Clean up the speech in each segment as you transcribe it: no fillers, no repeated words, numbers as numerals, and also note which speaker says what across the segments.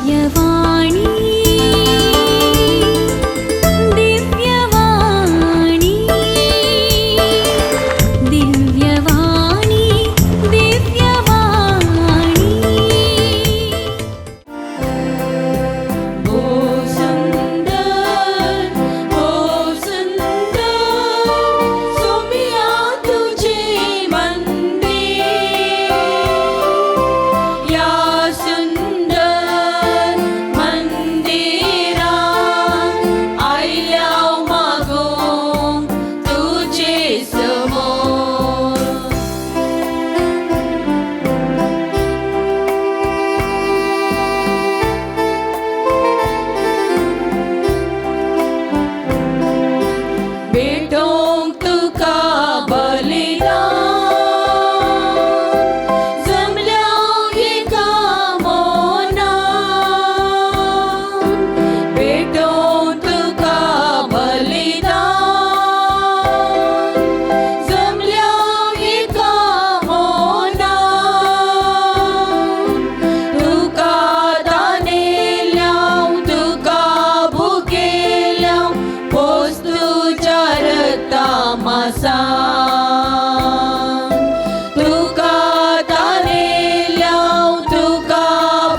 Speaker 1: दिव्यवाणी दिव्यवाणी दिव्यवाणी दिव्यवाणी।
Speaker 2: ओ सुंदर, ओ सुंदर, सोमिया तुझे मंदिर, या सुंदर मंदिरा आयल्या मागो तुझे समोर। भेटोंक तुका बलिदान जमल्या एका मोनान, भेटोंक तुका बलिदान जमल्या एका मोनान, तुका दानेल्याव तुका भुकेल्याव पोस तुज्या रक्ता मासान, तुका तानेल्याव तुका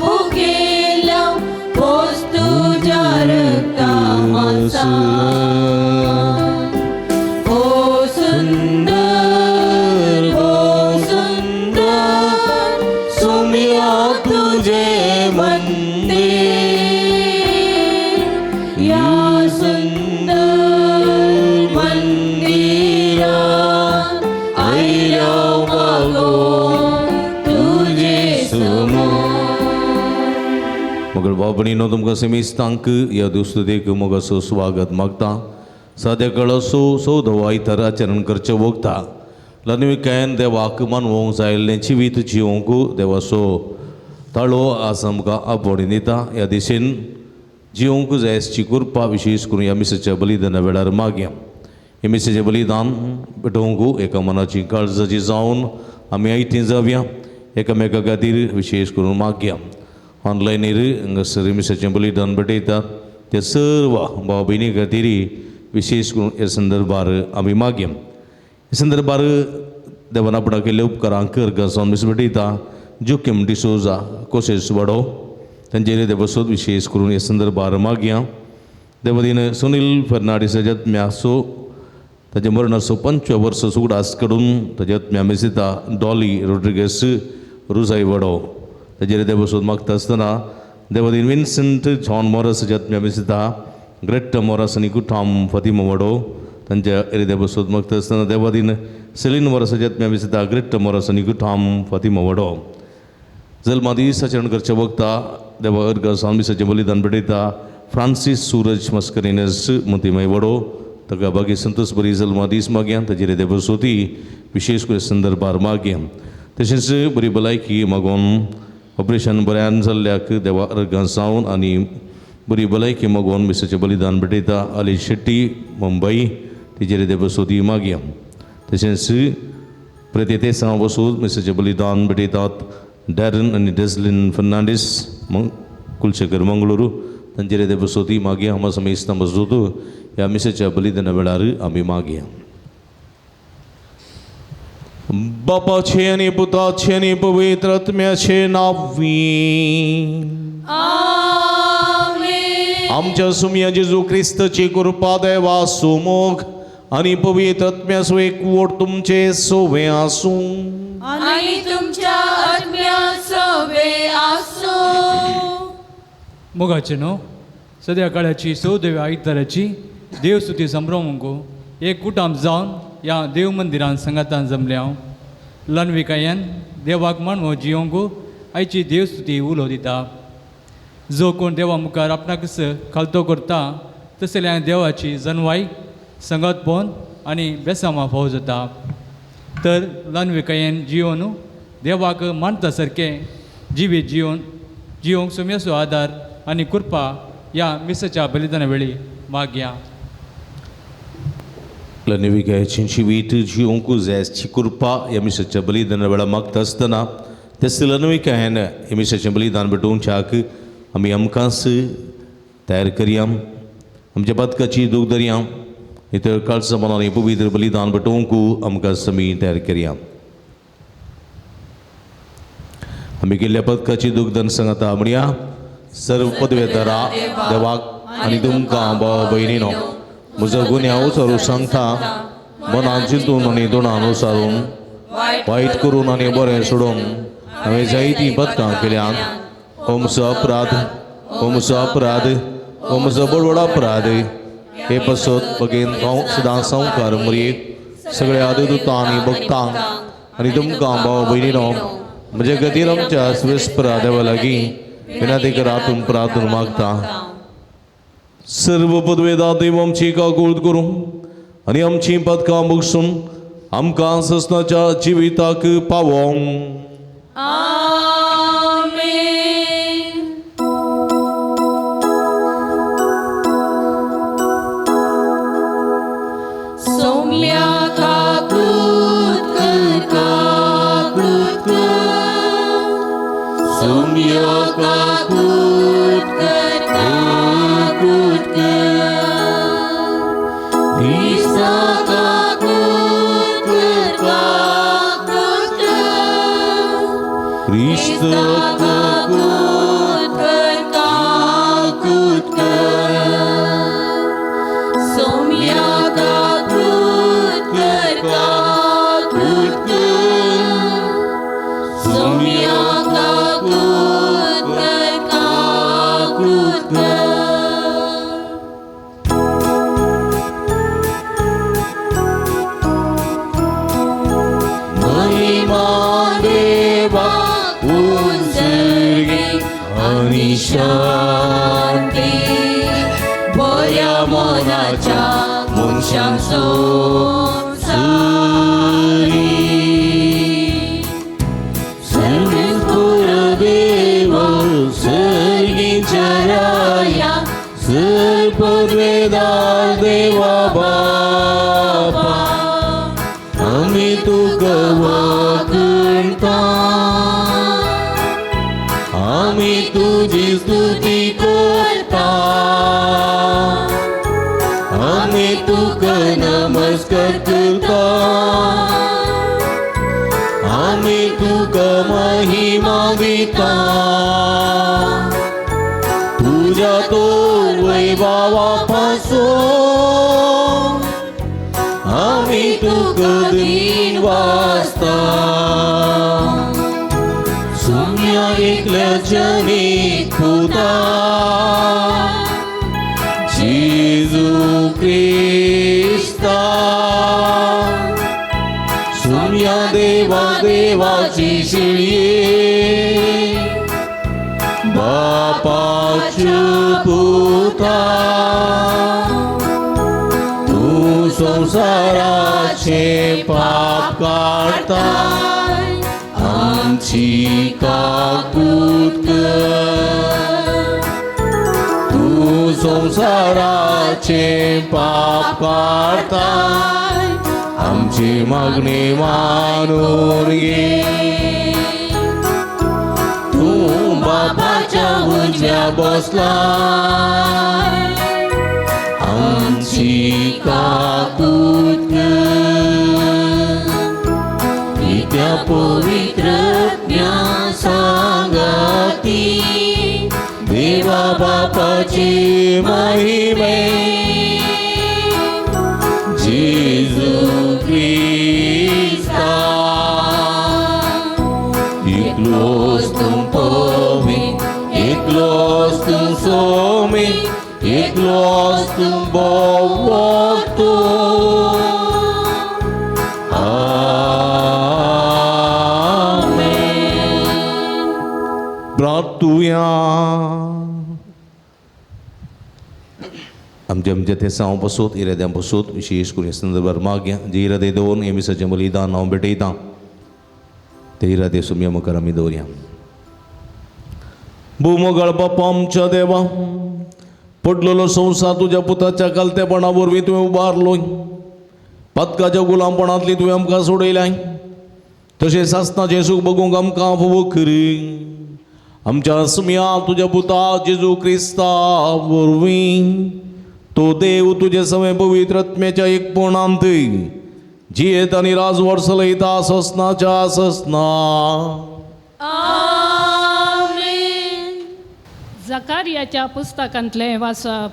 Speaker 2: भुकेल्याव पोस तुज्या रक्ता मासान। ओ सुंदर, ओ सुंदर,
Speaker 3: सोमिया तुझे मंदिर,
Speaker 2: या सुंदर मंदिरा आयल्या मागो तुझे समोर।
Speaker 3: मगळ बाबणीनो, तुमकां सेमिस्तांक ह्या दुस्तुतेक मोगाचो स्वागत मागता। साद्या कळसो सौदो आयतार आचरण करचें वखता लनविकायन देवाक मानवोंक जायिल्लें जिवीत जिवोंक देवाचो ताळो आज आमकां आपोवणी दिता। ह्या दिशेन जिवोंक जायची कृपा विशेष करून ह्या मिसाच्या बलिदाना वेळार मागया। ह्या मिसाचें बलिदान पेटोवंक एका मनाची काळजाची जावन आमी आयतीं जावया, एकामेका खातीर विशेष करून मागया। ऑनलायनीर हांगासर मिसाचें बलिदान भेटयतात ते सर्व भाव भयणी खातीर विशेष करून ह्या संदर्भार आमी मागया। ह्या संदर्भार देवान आपणाक केल्ले उपकारांक अर्गां मिस भेटयता जोकीम डिसोजा कोशेस वाडो तांचेर देवसोद विशेष करून ह्या संदर्भार मागया। देवदीन सुनील फेर्नांडीस म्यासो ताच्या मरणाचो 5 वर्स उगडास काडून ताच्या आत्म्या मिसिता डॉली रोड्रिगस रुजाई वडो ताचेर देवसोद मागता आसतना देवदीन विन्संट जॉन मोरस आत्म्या मिसिता ग्रेट मोरस आनी कुठाम फतिमा वडो तांच्या देवसोद मागता आसतना देवदीन सेलीन मोरस आत्म्या मिसिता ग्रेट मोरस आनी कुठाम फतिमा वडो जल्मा दीस आचरण करचे वखता देवा अर्घ मिसाचें बलिदान भेटयता फ्रांसीस सूरज मस्करिनस मोतीमय वडो ताका बागी संतोष बरी जल्मा दीस मागया ताचेर देवसोती विशेष करून संदर्भार मागया। तशेंच बरी भलायकी मागोवन ऑपरेशन बऱ्यान जाल्ल्याक देवा अर्घां जावन आनी बरी भलायकी मागोवन मिसाचें बलिदान भेटयता अली शेट्टी मुंबई तिचेर देवसोती मागया। तशेंच प्रत्येक वसूद मिसाचें बलिदान भेटयतात डॅरन आनी डेझलिन फर्नांडीस कुलशेखर मंगळुरू तांचेर देवसोती मागया। हांगा समेस्तां बसोत ह्या मिसाच्या बलिदाना वेळार आमी मागया। बापाचे आनी पुताचे आनी पवित्र आत्म्याचे नांवी
Speaker 2: आमेन।
Speaker 3: आमच्या सुमया जेजू क्रिस्तची कृपा देवा सुमोग आनी पवित्र आत्म्याचो एकवट तुमचे सोवे आसूं
Speaker 2: आणि तुमच्या आत्म्या सवे आसूं।
Speaker 4: मोगाचे न्हू सद्या काळाची सौदेव आयताराची देवस्तुती संभ्रमूंक एक कुटाम जावन ह्या देव मंदिरान संगातान जमल्या हांव ल्हानविकायेन देवाक मानवो जियोंक आयची देवस्तुती उलो दिता। जो कोण देवा मुखार आपणाकच खालतो करता तसल्या देवाची जनवाय संगतपण आनी बेसामा फावो जाता। तर ल्हानविकायेन जियोन देवाक मानता सारकें जिवीत जियोन जिवंक सुम्याचो आदार आनी कृपा ह्या मिसाच्या बलिदाना वेळी मागया।
Speaker 3: लनिविकायची जिवीत जिवंक जायची कृपा ह्या मिसाच्या बलिदाना वेळा मागता आसतना तेच लनविकायन ह्या मिसाचें बलिदान भेटोवच्याक आमी आमकांच तयार करया, आमच्या पदकाची दूख धरया, इतर काळचा मनान पवित्र बलिदान भेटोवंक आमकां समी तयार करया। आमी केल्ल्या पदकाची दूख धन सांगता म्हणया, सर्व पदवेतरा देवाक आनी तुमकां भाव भयणीनो म्हजो गुन्यांव उचारू सांगता, मनान चिंतून आनी दोणान उचारून वायट करून आनी बरें सोडून हांवें जायतीं पदकां केल्यांत। हो म्हजो अपराध, हो म्हजो अपराध, हो म्हजो बडवड अपराध। हे पसत बगेन हांव सदां संवकार मरयेक सगळ्या देवदूतां आनी भक्तांक आनी तुमकां भाव भयणीनो म्हज्या गतीर आमच्या स्वेस्परा देवा लागीं विनंती करातून प्रार्थून मागता। सर्व पदवेदा देव आमची काकूळत करूं आनी आमची पदकां बगसून आमकां ससनाच्या जिविताक पावोवंक।
Speaker 2: आमेन। सौम्या काकूत कर, काकूत कर, सौम्या काकूत कर, काकूत कर, क्रिस्ता काकूत कर, काकूत कर,
Speaker 3: क्रिस्ता
Speaker 2: काकूत कर, काकूत कर, सौम्या काकूत कर, काकूत कर, सौम्या काकूत कर, काकूत कर।
Speaker 3: महिमा देवा उंचगी आनी
Speaker 2: शांती बऱ्या मनाच्या मनशांक संवसारी।
Speaker 3: सर्वेस्पर देवा सर्गीच्या राया सर्पद्वेदा देवा बापा आमी तुका वाकणता, आमी तुजी स्तुती करता, आमी तुका नमस्कार करता, आमी तुका महिमा दिता, तुज्या तोर वैभावा पासून आमी तुका दीन वाचता। सुम्या एकल्या जनीक पुता जेजू क्रिस्ता, सुम्या देवा देवाची शिळये बापाच्या पुता, तूं संवसाराचे पाप काडता आमची काकूत कर, तूं संवसाराचे पाप काडता आमची मागणी मानून घे, तूं बापाच्या उजव्या बसला आमची काकूत कर, त्या पवित्र सांगाती देवा बापाची महिमे जेजू क्रिस्ता। एकलोच तूं पवी, एकलोच तूं सोमी, एकलोच तूं बोवतो। प्रार्थुया। आमच्या आमच्या तेसांव पसूत इराद्यां पसूत विशेष करून संदर्भार मागया जे इरादे दवरून हे मिसाचें बलिदान हांव भेटयतां ते इरादे सुम्या मुखार आमी दवरया। भूमगळ बापा आमच्या देवा, पडलेलो संवसार तुज्या पुताच्या कालतेपणा वरवीं तुवें उबारलो, पातकाच्या गुलामपणांतली तुवें आमकां सोडयल्याय, तशें सासणाचें सूख बगूंक आमकां फोव करी। आमच्या सुमया तुज्या पुता जेजू क्रिस्ता वरवीं तो देव तुजे सवे पवित्र आत्म्याच्या एकपणांत जियेत आनी राजवट चलयता ससनाच्या ससना.
Speaker 5: जकारियाच्या पुस्तकांतलें वाचप.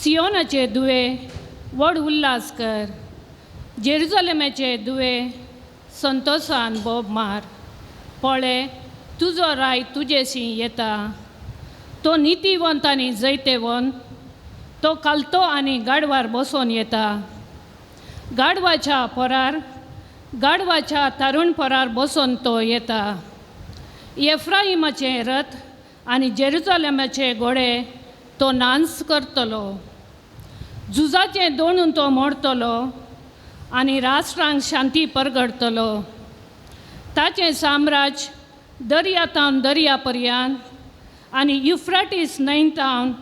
Speaker 5: सियोनाचे दुवे व्हड उल्हास कर, जेरुजलेमाचे दुवे संतोसान बोब मार. पळे तुजो राय तुजेशी येता, तो नितीवंत आनी जैतेवंत, तो कालतो आनी गाडवार बसोन येता. गाडवाच्या पोरार, गाडवाच्या तरुण पोरार बसोन तो येता. एफ्राइमाचें रथ आनी जेरुजलेमाचे घोडे तो नांस करतलो. झुजाचें दोणून तो मोडतलो आनी राष्ट्रांक शांती परगडतलो. ताचें साम्राज्य दर्या तावन दर्या पर्यंत आनी युफ्राटीस न्हंय तावन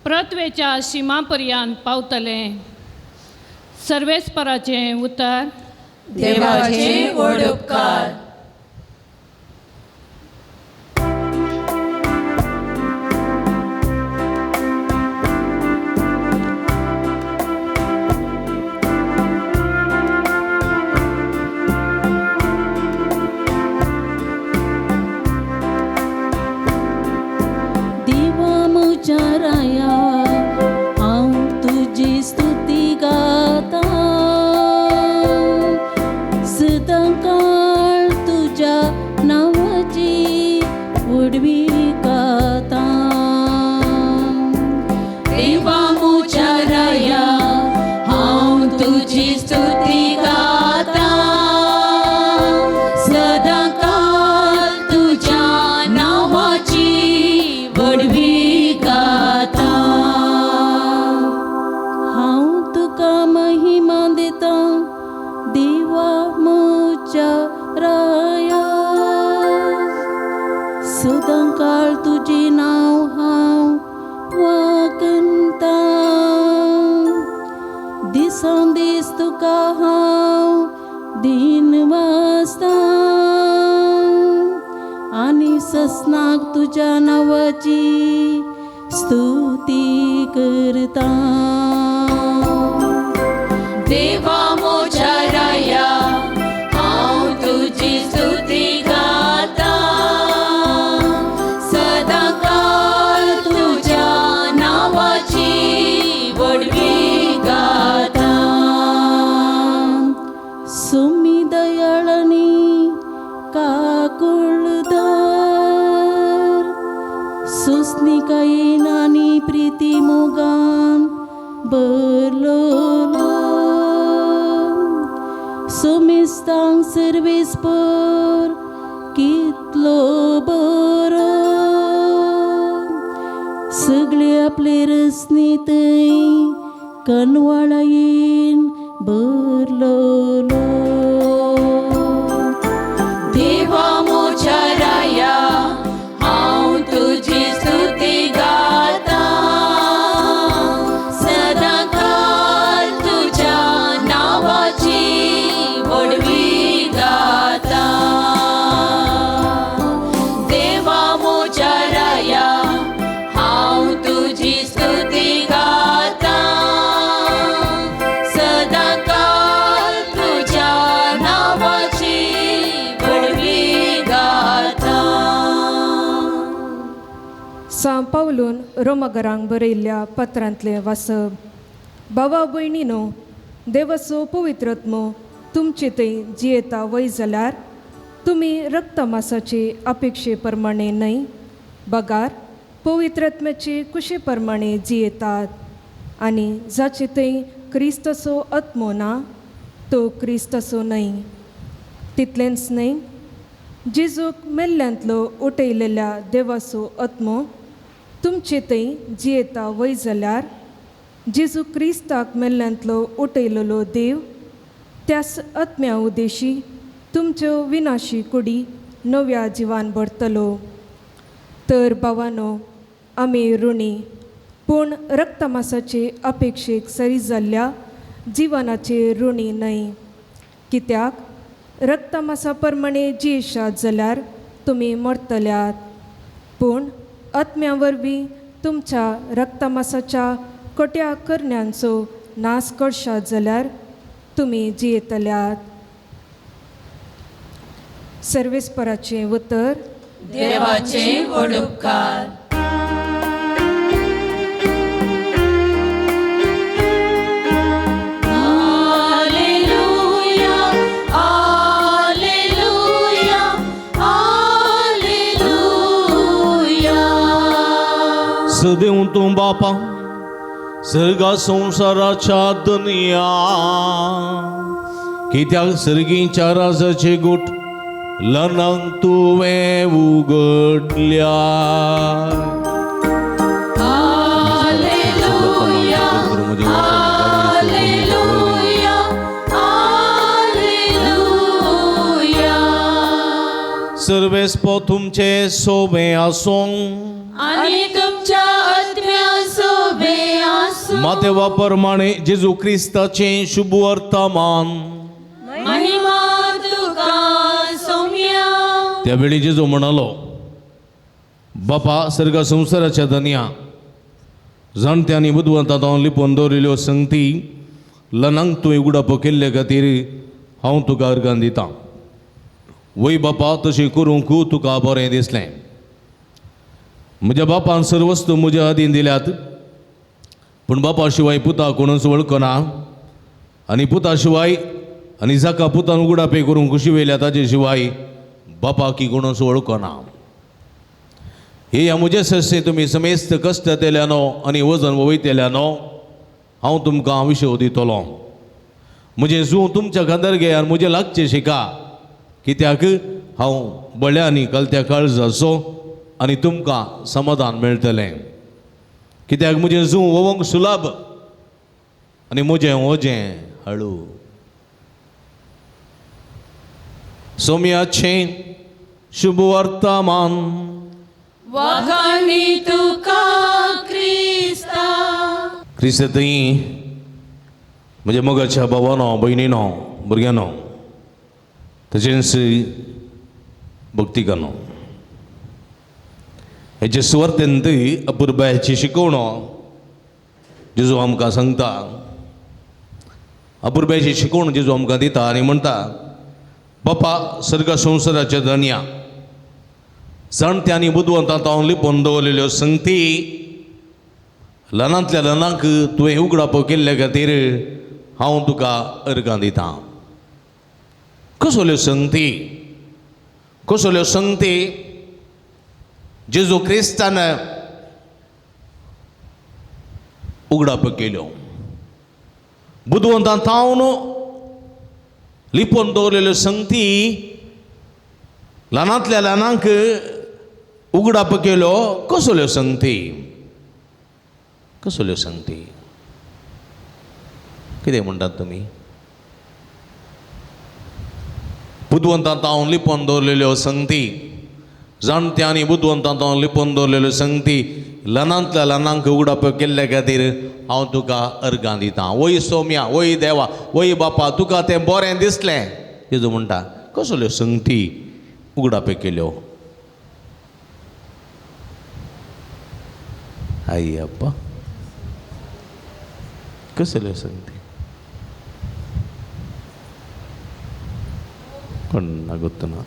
Speaker 5: पृथ्वेच्या शिमा पर्यंत पावतलें. सर्वेस्पराचें उतर.
Speaker 2: देवाचे व्हड उपकार.
Speaker 6: देवा म्हज्या राया, हांव तुजी स्तुती गाता. सदांकाळ तुज्या नांवाची व्हडवी गाता.
Speaker 2: देवा म्हज्या राया, हांव तुजी स्तुती गाता. सदांकाळ तुज्या नांवाची व्हडवी गाता.
Speaker 6: हांव तुका महिमा दिता देवा म्हज्या राया. सदांकाळ तुजें नांव हांव वागंता. दिसान दीस तुका हांव दीन वाचता आनी ससनाक तुज्या नांवाची स्तुती करता.
Speaker 2: देवा म्हज्या राया, हांव तुजी स्तुती गाता. सदांकाळ तुज्या नांवाची व्हडवी गाता.
Speaker 6: सुमी दयाळानी काकुळदार, सुस्निकायेन आनी प्रिती मोगान भरलोलो. सुमिस्तांक सर्वेस्पर कितलो बरो. सगळे आपले रसनी थंय कनवाळायेन भरलोलो.
Speaker 2: देवा म्हज्या राया, हांव तुजी स्तुती गाता. सदांकाळ तुज्या नांवाची व्हडवी गाता. देवा म्हज्या राया, हांव तुजी स्तुती गाता. सदांकाळ तुज्या नांवाची व्हडवी गाता.
Speaker 7: सां पावलून रोमगरांक बरयल्ल्या पत्रांतलें वाचप. बाबा भयणीनो, देवाचो पवित्रत्मो तुमचे थंय जियेता वय जाल्यार तुमी रक्तमासाचे अपेक्षे प्रमाणे न्हय, बगार पवित्रत्म्याचे कुशे प्रमाणे जियेतात. आनी जाचे थंय क्रिस्ताचो आत्मो ना तो क्रिस्ताचो न्हय. तितलेंच न्हय, जेजूक मेल्ल्यांतलो उठयलेल्या देवाचो आत्मो तुमचे थंय जियेता वय जाल्यार जेजू क्रिस्ताक मेल्ल्यांतलो उठयलेलो देव त्याच आत्म्या उदेशी तुमच्यो विनाशी कुडी नव्या जिवान भरतलो. तर भावानो, आमी ऋणी पूण रक्तमासाचे अपेक्षेक सरी जाल्ल्या जिवनाचे ऋणी न्हय. कित्याक रक्तमासा प्रमाणे जियेशात जाल्यार तुमी मरतल्यात पूण आत्म्या वरवीं तुमच्या रक्तमासाच्या कोट्या करण्यांचो नाश करशात जाल्यार तुमी जियेतल्यात. सर्वेस्पराचें उतर.
Speaker 2: देवाचे व्हड उपकार. Alleluia, alleluia, alleluia.
Speaker 3: सदैव तूं बापा सर्गा संवसाराच्या दुनिया कित्याक सर्गीच्या राजाचे गुट लनांक तुवें उगडल्या.
Speaker 2: Alleluia, alleluia, alleluia.
Speaker 3: सर्वेस्पो तुमचे सोबे आसूं
Speaker 2: आनी तुमच्या आत्म्या सोबे आसूं.
Speaker 3: मातेवा प्रमाणे जेजू क्रिस्ताचें शुभ वर्तमान.
Speaker 2: महिमा तुका सोम्या.
Speaker 3: त्यावेळी जेजू म्हणालो, बापा सर्ग संवसाराच्या धनया, जाणट्यांनी बुदवंतां हांव लिपोवन दवरिल्ल्यो संगती लनांक तुवें उगडापो केल्ले खातीर हांव तुका अर्गान दितां. वय बापा, तशें करूंक तुका बरें दिसलें. म्हज्या बापान सर्वस्तू म्हज्या अधीन दिल्यात, पूण बापा शिवाय पुता कोणूच वळखना आनी पुता शिवाय आनी जाका पुतान उगडापे करूंक कुशी वयल्या ताजे शिवाय बापा की कोणूच वळखना. हे ह्या म्हजे सस्से तुमी समेस्त कश्ट तेल्यानो आनी वजन वयतेल्यानो हांव तुमकां विशव दितलो. म्हजें जूं तुमच्या खांदार घे आनी म्हजें लागचें शिका, कित्याक हांव बळ्या आनी कलत्या काळजाचो आनी तुमकां समाधान मेळटलें. कित्याक म्हजें जूं वोवंक सुलभ आनी म्हजें वजें हळू. सोम्याचें शुभ वर्तमान.
Speaker 2: वाखाणी तुका क्रिस्ता.
Speaker 3: क्रिस्तई म्हज्या मोगाच्या भावानो भयणीनो भुरग्यांनो तशेंच भक्तिकानो, हेचे सुवार्तेंत अपुरबायाची शिकवणो जेजू आमकां सांगता. अपुरबायाची शिकवण जेजू आमकां दिता आनी म्हणटा, बापा सर्ग संवसाराच्या धनया, जाणट्यांनी बुदवंतां हांव लिपोवन दवरलेल्यो संगती ल्हानांतल्या ल्हानांक तुवें उगडापो केल्ले खातीर हांव तुका अर्गां दितां. कसल्यो संगती, कसल्यो संगती जेजू क्रिस्तान उगडापो केल्यो. बुदवंतां थावन लिपोवन दवरलेल्यो संगती ल्हानांतल्या ल्हानांक उगडाप केलो. कसल्यो संगती, कसल्यो संगती कितें म्हणटात तुमी? बुदवंतां थावन लिपोवन दवरलेल्यो संगती, जाणट्यांनी बुदवंतां थावन लिपोवन दवरलेल्यो संगती ल्हानांतल्या ल्हानांक उगडाप केल्ले खातीर हांव तुका अर्गां दितां. वय सोम्या, वय देवा, वय बापा, तुका तें बरें दिसलें. जेजू म्हणटा, कसल्यो संगती उगडापे केल्यो. आई अप्पा, कसल्यो संगती कोण गोत्तना.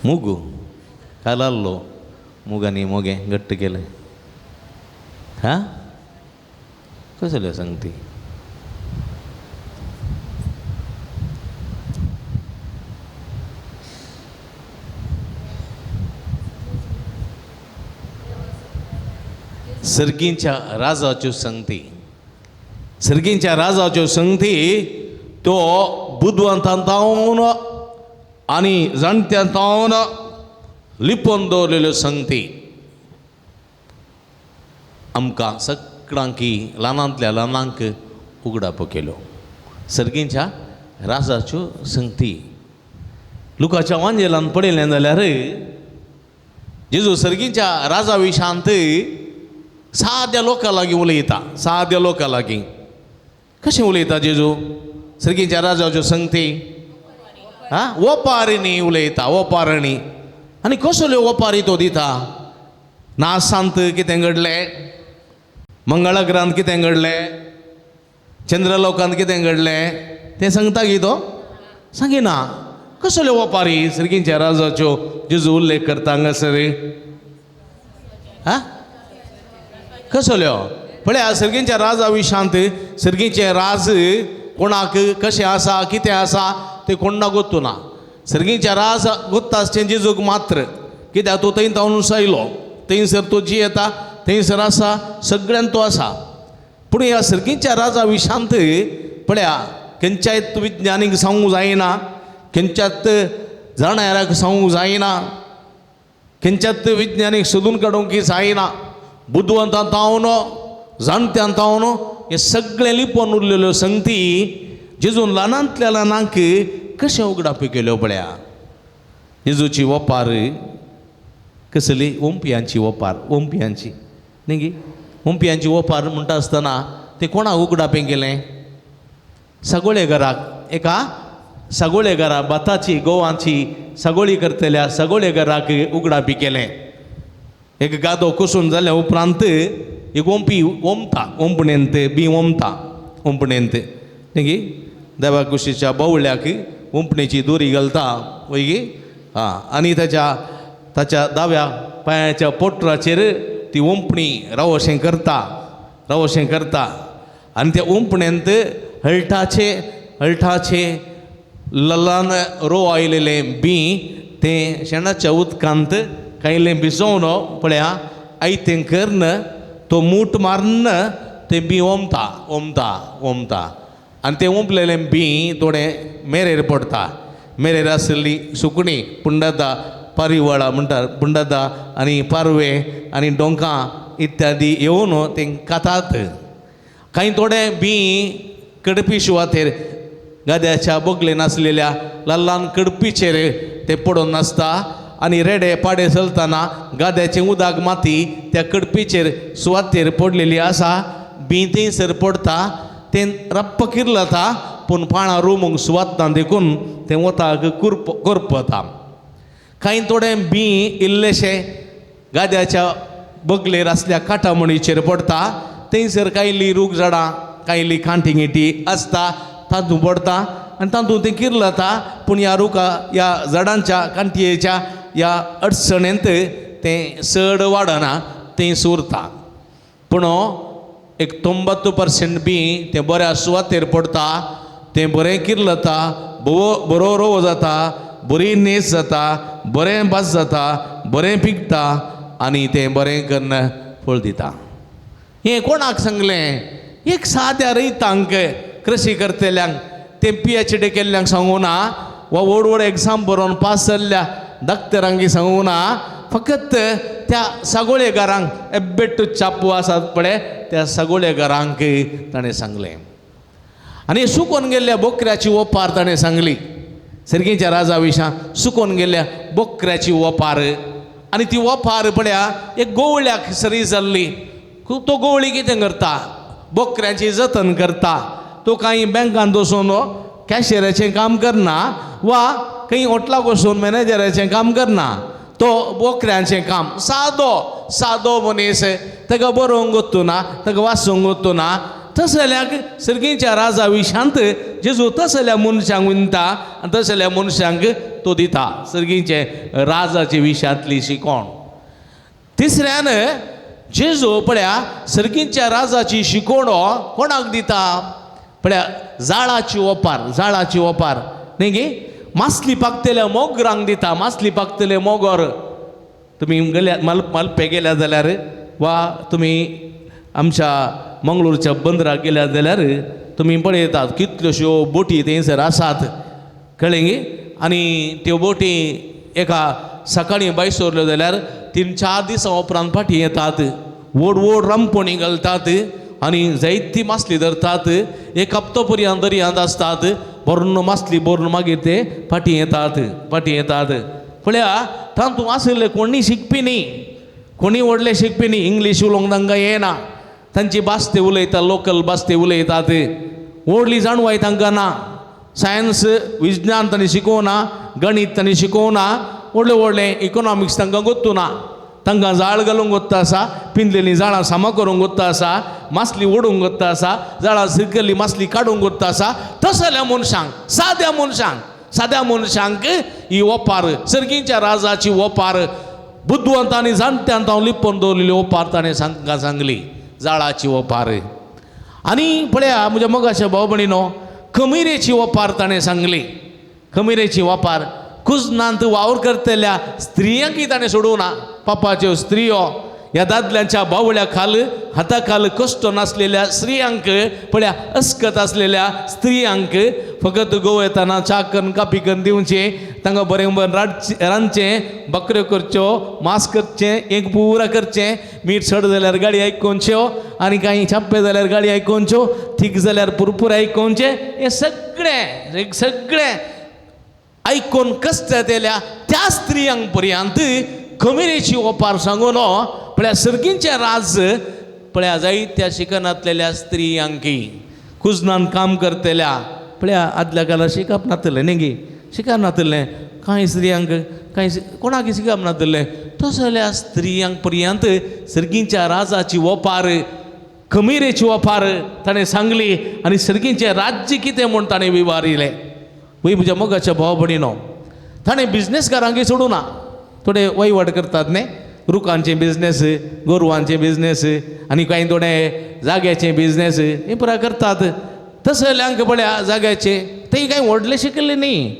Speaker 3: मुगू कालाल्लो मुगांनी मोगें घट्ट केलें. हां, कसल्यो संगती? सर्गींच्या राजाच्यो संगती, सर्गींच्या राजाच्यो संगती तो बुदवंतां थावन आनी जाणट्यां थावन लिपोवन दवरलेल्यो संगती आमकां सगळ्यांकी ल्हानांतल्या ल्हानांक उगडापो केलो. सर्गींच्या राजाच्यो संगती लुकाच्या वांजेलान पळयलें जाल्यार जेजू सर्गींच्या राजा विशांत साद्या लोकां लागीं उलयता. साद्या लोकां लागीं कशें उलयता जेजू? सर्गींच्या राजाच्यो संगती आं ओपारिणी उलयता. ओपारणी आनी कसल्यो ओपारी तो दिता? नासांत कितें घडलें, मंगळाग्रांत कितें घडलें, चंद्रलोकांत कितें घडलें तें सांगता गी तो? सांगिना. कसल्यो ओपारी सर्गींच्या राजाच्यो जेजू उल्लेख करता हांगासर? हा, कसल्यो? पळया सर्गींच्या राजा विशांत सर्गींचे राज कोणाक कशें आसा कितें आसा तें कोण्णा गोत्तू ना. सर्गींच्या राज गोत्ता आसचें जेजूक मात्र, कित्याक तो थंय तावन आयलो, थंयसर तो जियेता, थंयसर आसा, सगळ्यान तो आसा. पूण ह्या सर्गींच्या राजा विशांत पळया खंयच्याय विज्ञानीक सांगूंक जायना, खंयच्यात जाणाऱ्याक सांगूंक जायना, खंयच्यात विज्ञानीक सोदून काडूंक जायना. बुदवंतां तावन जाणट्यां तावन हें सगळें लिपोवन उरलेल्यो संगती जेजून ल्हानांतल्या ल्हानांक कशें उगडापी केल्यो पळया. जेजूची ओपार कसली? ओंपयांची ओपार, ओंपयांची न्ही गी? ओंपयांची ओपार म्हणटा आसतना ते कोणाक उगडापें केलें? सगोळे घराक, एका सगोळे घरा भाताची गोवाची सगोळी करतल्या सगोळे घराक उगडापी केलें. एक गादो कुसून जाल्या उपरांत एक ओंपी ओमता, ओंपणेंत बी ओमता, ओंपणेंत न्ही गी? देवा कुशीच्या बावळ्याक ओंपणेची दोरी घालता वय गी? आं, आनी ताच्या ताच्या दाव्या पांयाच्या पोटराचेर ती ओंपणी रावशें करता, रावशें करता. आनी त्या ओंपणेंत हळटाचे हळटाचे लल्लान रोव आयलेलें बी तें शेणाच्या उदकांत कायलें भिजोवन पळया आयतें करून तो मूठ मारून तें बी ओमता ओमता ओमता. आनी तें ओंपलेलें बी थोडें मेरेर पडटा. मेरेर आशिल्ली सुकणीं पुंडदां पारिवाळा म्हणटात, पुंडदां आनी पारवे आनी डोंकां इत्यादी येवन तें खातात. कांय थोडे बी कडपी सुवातेर गाद्याच्या बगलेन आसलेल्या ल्हान ल्हान कडपीचेर ते पडून नासता आनी रेडे पाडे चलतना गाद्याचें उदक माती त्या कडपीचेर सुवातेर पडलेली आसा. बी थंयसर पडटा, तें रप्प किर्लता, पूण पाळां रोमूंक सुवात ना देखून तें वताक कुरप करपता. कांय थोडे बी इल्लेशें गाद्याच्या बगलेर आसल्या काटामणीचेर पडटा. थंयसर कायली रूख झाडां कायली कांटी गिटी आसता, तातूंत पडटा आनी तातूंत तें किर्लता. पूण ह्या रुखा ह्या झाडांच्या कांटयेच्या ह्या अडचणेंत तें चड वाडना, तें सुरता. पूण एक 90% बी तें बऱ्या सुवातेर पडटा, तें बरें किर्लता, बरो रोव जाता, बरी नेस जाता, बरें भास जाता, बरें पिकता आनी तें बरें करून फळ दिता. हें कोणाक सांगलें? एक साद्या रयतांक, कृषी करतल्यांक, तें PhD केल्ल्यांक सांगूं ना, वा व्हड व्हड एग्जाम बरोवन पास जाल्ल्या डॉक्टरांक सांगूं ना, फकत त्या सगोळेगारांक एब्बेट्टू चापू आसात पळय त्या सगोळेगारांक ताणें सांगलें. आनी सुकोन गेल्ल्या बोकऱ्याची ओपार ताणें सांगली. सर्गीच्या राजा विशां सुकोन गेल्ल्या बोकऱ्याची ओपार. आनी ती ओपार पळया एक गोवळ्याक सरी जाल्ली. तो गोवळी कितें करता? बोकऱ्यांची जतन करता. तो कांय बँकान वचून कॅशियराचें काम करना वा खंय हॉटलाक वचून मॅनेजराचें काम करना. तो बोकऱ्यांचें काम, सादो सादो मनीस, ताका बरोवंक गोत्तू ना, ताका वाचूंक गोत्तू ना. तसल्याक सर्गीच्या राजा विशांत जेजू तसल्या मनशांक विनता आनी तसल्या मनशांक तो दिता सर्गीचे राजाचे विशांतली शिकोण. तिसऱ्यान जेजू पळया सर्गीच्या राजाची शिकोण कोणाक दिता? पळया जाळाची ओपार, जाळाची ओपार न्ही गी? मासली पाकतल्या मोगरांक दिता. मासली पाकतले मोगोर तुमी गेल्या मालपे गेल्या जाल्यार वा तुमी आमच्या मंगळूरच्या बंदराक गेल्या जाल्यार तुमी पळयतात कितल्योश्यो बोटी थंयसर आसात, कळ्ळें गी? आनी त्यो बोटी एका सकाळीं भायर सरल्यो जाल्यार 3-4 दिसां उपरांत फाटीं येतात. व्हड व्हड रांपणी घालतात आनी जायती मासली धरतात. एक हप्तो पर्यंत दर्यांत आसतात, भरून मासली भरून मागीर ते फाटीं येतात, फाटीं येतात. पळया तातूंत आशिल्ले कोणी शिकपी न्ही, कोणी व्हडले शिकपी न्ही, इंग्लीश उलोवंक तांकां येना, तांची भास ते उलयता, लोकल भास ते उलयतात, व्हडली जाणवाय तांकां ना, सायन्स विज्ञान तांणी शिकोवना, गणीत तांणी शिकोवना. व्हडलें व्हडलें इकोनॉमिक्स तांकां गोत्तू ना, तांकां जाळ घालूंक गोत्ता आसा, पिंजलेलीं जाळां सामा करूंक गोत्ता आसा, मासली ओडूंक गोत्ता आसा, जाळां सिरकल्ली मासली काडूंक गोत्ता आसा. तसल्या मनशांक, साद्या मनशांक, साद्या मनशांक ही ओपार, सर्गीच्या राजाची ओपार, बुदवंत आनी जाणट्यांत हांव लिपोवन दवरलेली ओपार ताणें तांकां सांगली, जाळाची ओपार. आनी पळया म्हज्या मोगाच्या भाव भयणीनो, खमिरेची ओपार ताणें सांगली, खमिरेची ओपार. कुजनांत वावर करतल्या स्त्रियांकय ताणें सोडूं ना. पापाच्यो स्त्रियो, ह्या दादल्यांच्या बावळ्या खाल हाता खाल कश्ट नासलेल्या स्त्रियांक, पळया अस्कत आसलेल्या स्त्रियांक फकत गोव येताना च्या करून कापी करून दिवचें, तांकां बरें बरें रांदचें, बकऱ्यो करच्यो, मांस करचें, एक पुरा करचें, मीठ चड जाल्यार गाडी आयकोवच्यो आनी कांय छाप्पे जाल्यार गाडी आयकोवच्यो, थीक जाल्यार पुरपूर आयकोवचें. हें सगळें सगळें आयकून कश्ट येतल्या त्या स्त्रियांक पर्यंत खमिरेची ओपार सांगून पळया सर्गींचें राज पळया जायत्या शिकनातलेल्या स्त्रियांकी, कुजनान काम करतल्या, पळया आदल्या काळार शिकप नातलें न्ही गी, शिकप नातलें कांय स्त्रियांक, कांय कोणाक शिकप नातलें. तसल्या स्त्रियांक पर्यंत सर्गींच्या राजाची ओपार, खमिरेची ओपार ताणें सांगली आनी सर्गींचें राज्य कितें म्हूण ताणें विवारिलें. वय म्हज्या मोगाच्या भाव भयणीनो, ताणें बिजनेसकारांकय सोडूं ना. थोडे वयवाट करतात न्ही, रुखांचे बिजनेस, गोरवांचे बिजनेस आनी कांय थोडे जाग्याचे बिजनेस हे पुरा करतात. तसल्यांक पळया जाग्याचे तेय कांय व्हडले शिकले न्ही,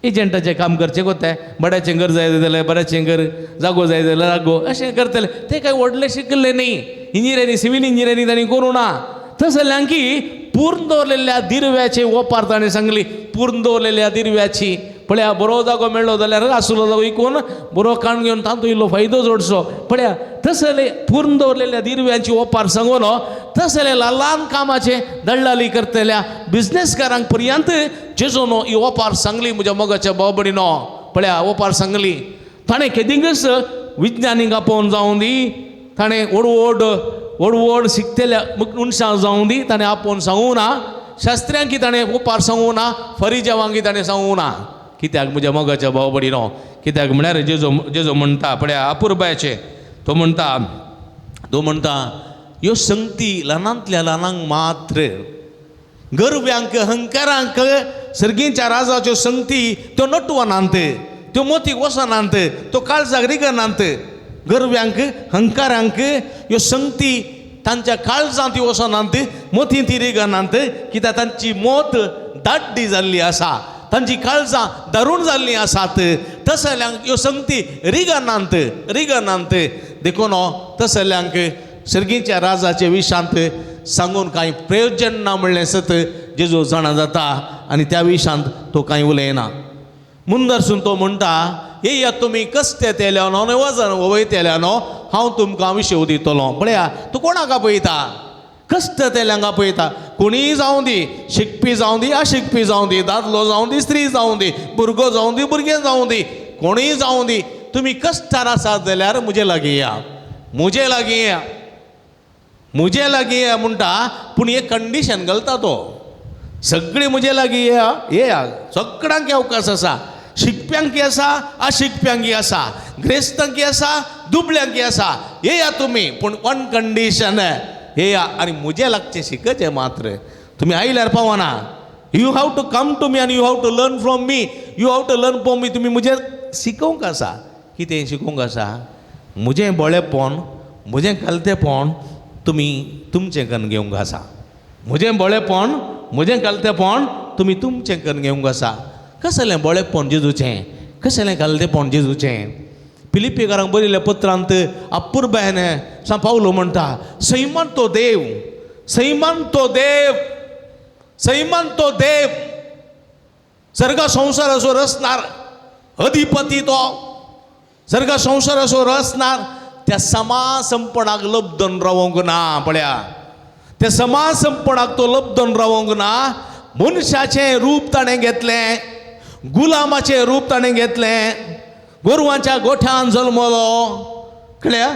Speaker 3: एजंटाचें काम करचें कोत्ताय, बड्याचें घर जाय जाल्यार बऱ्याचें घर, जागो जाय जाल्यार जागो, अशें करतले. ते कांय व्हडले शिकले न्ही, इंजिनियरींग, सिवील इंजिनियरींग तांणी करूं ना. तसल्यांकी पूर्ण दवरलेल्या दिरव्याचे ओपार ताणें सांगली, पूर्ण दवरलेल्या दिरव्याची. पळया बरो जागो मेळ्ळो जाल्यार आसलो जागो इकून बरो काण घेवन तातूंत इल्लो फायदो जोडचो. पळया तसले पूर्ण दवरलेल्या दिरव्यांची ओपार सांगून तसले ल्हान कामाचे दल्लाली करतल्या बिजनेसकारांक पर्यंत जेजून ही ओपार सांगली. म्हज्या मोगाच्या भाव भयणीनो, पळया ओपार सांगली. ताणें केदिंगच विज्ञानीक आपोवन जावं दी, ताणें व्हड व्हड व्हड व्हड शिकतल्या मनशां जावं दी, ताणें आपोवन सांगूं ना. शास्त्र्यांकी ताणें ओपार सांगूं ना, फरिजेवांकी ताणें सांगूं ना. कित्याक म्हज्या मोगाच्या भाव भयणीनो, कित्याक म्हळ्यार जेजो जेजो म्हणटा पळया अपुरबायचें, तो म्हणटा, तो म्हणटा ह्यो संगती ल्हानांतल्या ल्हानांक मात्र, गर्व्यांक अहंकारांक सर्गींच्या राजाच्यो संगती त्यो नटवनांत, त्यो मोतीक वचनांत, त्यो काळजाक रिगनांत. गर्व्यांक अहंकारांक ह्यो संगती तांच्या काळजांत ती वचनांत, मोतीं ती रिगनांत, कित्याक तांची मोत दाड्डी जाल्ली आसा, तांची काळजां दारूण जाल्लीं आसात. तसल्यांक ह्यो संगती रिगनांत, रिगनांत. देखून तसल्यांक सर्गीच्या राजाचे विशांत सांगून कांय प्रयोजन ना म्हणलें सत जेजू जाणा जाता आनी त्या विशांत तो कांय उलयना. मुंदरसून तो म्हणटा, येया तुमी कश्ट येतल्यानो आनी वजन वयतल्यानो, हांव तुमकां विशेव दितलो. पळया तूं कोणाक आपयता, कश्ट तेल्यांक आपयता. कोणीय जावं दी, शिकपी जावं दी, अशिकपी जावं दी, दादलो जावं दी, स्त्री जावं दी, भुरगो जावं दी, भुरगें जावं दी, कोणीय जावं दी, तुमी कश्टार आसात जाल्यार म्हजे लागीं या, म्हजे लागीं या, म्हजे लागीं या म्हणटा. पूण एक कंडिशन घालता तो, सगळीं म्हजे लागीं येया, येया, सगळ्यांक अवकाश आसा, शिकप्यांकी आसा, अशिकप्यांकी आसा, ग्रेस्तांकी आसा, दुबळ्यांकी आसा, येया तुमी, पूण वन कंडिशन, येया आनी म्हजें लागचें शिकचें मात्र. तुमी आयल्यार पावना. You have to come to me आनी you have to learn from me, you have to learn from me. तुमी म्हजें शिकोवंक आसा. कितें शिकोवंक आसा? म्हजें बळेपण, म्हजें कलतेपण तुमी तुमचें कन्न घेवंक आसा. म्हजें बळेपण, म्हजें कलतेपण तुमी तुमचें कन्न घेवंक आसा. कसलें बळेपण जेजूचें, कसलें कलतेपण जेजूचें. फिलिप्पीकारांक बरयल्ल्या पत्रांत अपुरबायेन सांत पावलो म्हणटा, सैमान तो देव, सैमान तो देव, सैमान तो देव, सर्ग संवसाराचो रचणार अधिपती तो, सर्ग संवसाराचो रचणार, त्या समासंपणाक लब्दन रावोंक ना. पळया त्या समासंपणाक तो लब्दन रावोंक ना. मनशाचें रूप ताणें घेतलें, गुलामाचें रूप ताणें घेतलें, गोरवांच्या गोठ्यान जल्मलो. कळ्ळ्या?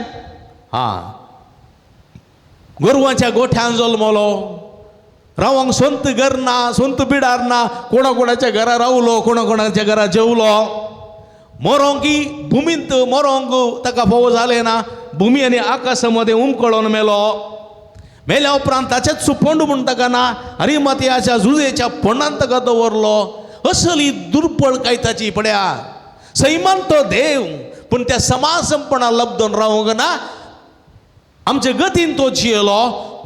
Speaker 3: हां, गोरवांच्या गोठ्यान जल्मलो, रावंक स्वंत घर ना, स्वंत बिडार ना, कोणा कोणाच्या घरा रावलो, कोणा कोणाच्या घरा जेवलो. मोरोंकी भुमींत मोरोंक ताका फोव जालें ना, भुमी आनी आकाशा मदें उमकळोन मेलो. मेल्या उपरांत ताचेच फोंड म्हूण ताका ना अरिमतियाच्या जुजेच्या फोंडान ताका दवरलो. असली दुर्बळ काय ताची पड्या. सैमान तो देव पूण त्या समासंपणा लब्दून रावंक ना. आमचे गतीन तो जियेलो,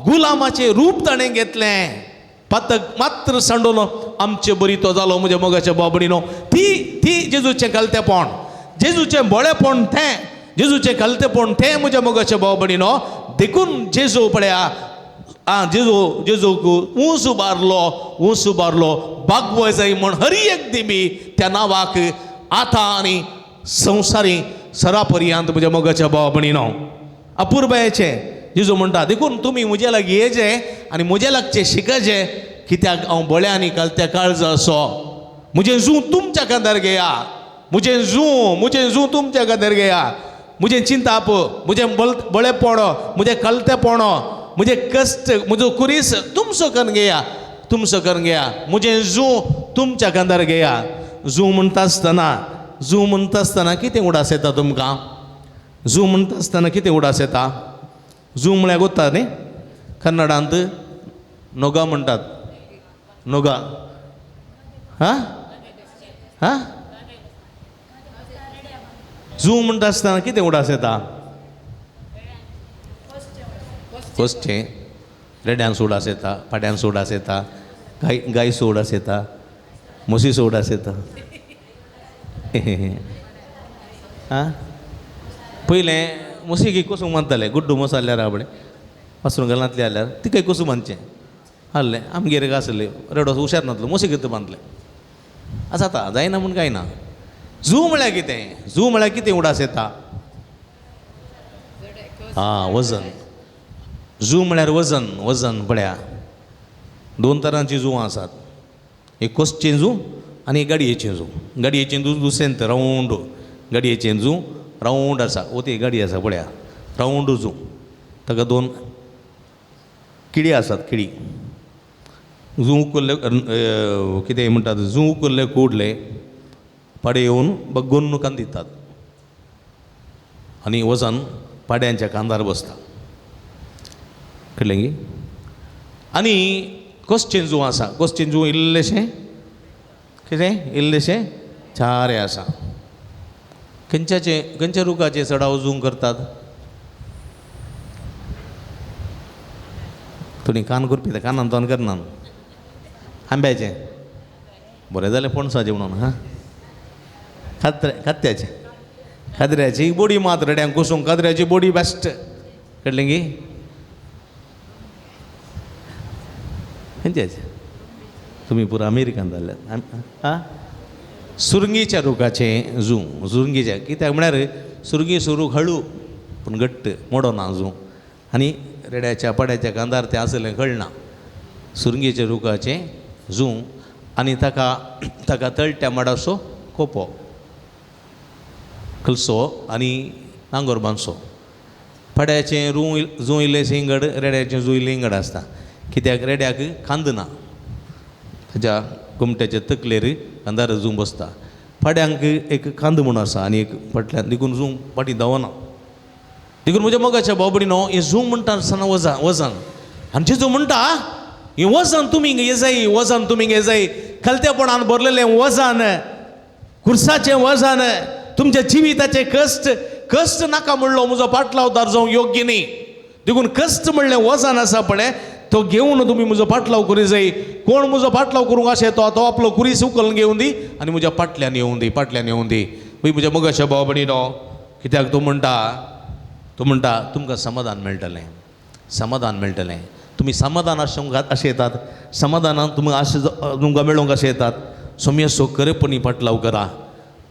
Speaker 3: गुलामाचें रूप ताणें घेतलें, पातक मात्र सांडोलो आमचे बरी तो जालो. म्हज्या मोगाच्या बाबडीनो, ती ती जेजूचें कलतेपण, जेजूचें बोळेपण तें, जेजूचें कलतेपण तें म्हज्या मोगाच्या बाबडीनो. देखून जेजू पळया आं जेजू जेजूक ऊंस उबारलो, ऊंस उबारलो बागवय जाय म्हण हरी एक दिमी त्या नांवाक आतां आनी संवसारी सरापर्यांत म्हज्या मोगाच्या बाबडीनो. अपुरबायेचें जेजू म्हणटा, देखून तुमी म्हजे लागीं येचे आनी म्हजे लागचें शिकचें, कित्याक हांव बळ्या आनी कालत्या काळजा असो. म्हजें जूं तुमच्या खांदार घेया, म्हजें जूं, म्हजें जूं तुमच्या खांदार घेया. म्हजें चिंताप, म्हजें बळेपण, म्हजें कलतेपण, म्हजें कश्ट, म्हजो कुरीस तुमचो करून घेया, तुमचो करून घेया. म्हजें जूं तुमच्या खांदार घेया. जूं म्हणटा आसतना, जूं म्हणटा आसतना कितें उडास येता तुमकां? जूं म्हणटा आसतना कितें उडास येता? जूं म्हळ्यार गोत्ता न्ही, कन्नडांत नोगा म्हणटात, नोगा. हां हां जूं म्हणटा आसतना कितें उडास येता? कसचें रेड्यांचो उडास येता, पाड्यांचो उडास येता, गाय गायचो उडास येता, म्हशीचो उडास येता. आं पयलें म्हशीक कोसूंक मानताले, गुड्डू म्हस आसल्यार आपणें वासरूं घालांतलें जाल्यार तिका कोसूं बांदचें आहलें. आमगेर आसलें रेडो हुशार नासलो, म्हशीक बांदलें. आसा आतां जायना म्हूण कांय ना. जूं म्हळ्यार कितें? जूं म्हळ्यार कितें उडास येता? आं वजन. जूं म्हळ्यार वजन, वजन पळया दोन तरांचीं जुवां आसात, एक कोसचें जूं आनी एक गाडयेचें जूं. गाडयेचें जूं दुसरें रावंड, गाडयेचें जूं रावंड आसा, ओ ती गाडी आसा पळया रावंड जूं, ताका दोन किडी आसात, किडी. जूं उखल्ले कितें म्हणटात, जूं उखल्ले कुडले पाडे येवन बग्गून कान दितात आनी वजन पाड्यांच्या कांदार बसता. कळ्ळें गी? आनी कोसचें जूं आसा, कोसचें जूं इल्लेशें कितें इल्लेशें चारे आसा. खंयच्याचे खंयच्या रुखाचें चडाव जूं करतात? थोडी कान करपी कानान तोंड करना. आंब्याचें बरें जालें, पणसाचें म्हणून हां, खात्रे खात्याचें, खात्र्याची बोडी मात रेड्यांक कोसूंक कात्र्याची बोडी बेस्ट. कळ्ळें गी? खंयच्याचें? तुमी पुरा अमेरिकान जाल्ल्यात. आं सुरंगीच्या रुखाचें जूं, सुरंगीच्या कित्याक म्हळ्यार सुरंगीचो रूख हळू पूण घट्ट मोडना जूं, आनी रेड्याच्या पाड्याच्या कांदार तें आसलें कळना. सुरंगीच्या रुखाचें जूं आनी ताका ताका तळट्या माडाचो कोपो कलसो आनी नांगोर बांदचो. पाड्याचें रूं जूं इल्लें इंगड, रेड्याचें जूं इल्लें इंगड आसता, कित्याक रेड्याक खांद ना, ताच्या कुमट्याच्या तकलेर खांदार जूं बसता. पाड्यांक एक खांद म्हूण आसा आनी एक फाटल्यान, देखून जूं फाटीं धांवना. देखून म्हज्या मोगाच्या बाबडीनो, हें जूं म्हणटा आसतना वजन, वजन. आनी जेजू म्हणटा हें वजन तुमी घेजाय, वजन तुमी घेजाय, खलतेपणान भरलेलें वजन, खुर्साचें वजन, तुमच्या जिविताचें कश्ट. कश्ट नाका म्हणलो म्हजो पाटलावदार जावंक योग्य न्ही, देखून कश्ट म्हणलें वजन आसा पळय तो घेवन तुमी म्हजो पाटलाव करी जाय. कोण म्हजो पाटलाव करूंक अशें तो तो आपलो कुरीस उखलून घेवन दी आनी म्हज्या पाटल्यान येवन दी, पाटल्यान येवन दी. म्हज्या मोगाच्या भाव भयणीनो, कित्याक तूं म्हणटा, तूं म्हणटा तुमकां समाधान मेळटलें, समाधान मेळटलें. तुमी समाधान आसूंक अशें येतात, समाधानान तुमकां अशें तुमकां मेळोवंक अशें येतात. सोम्याचो खरेपणी पाटलाव करा,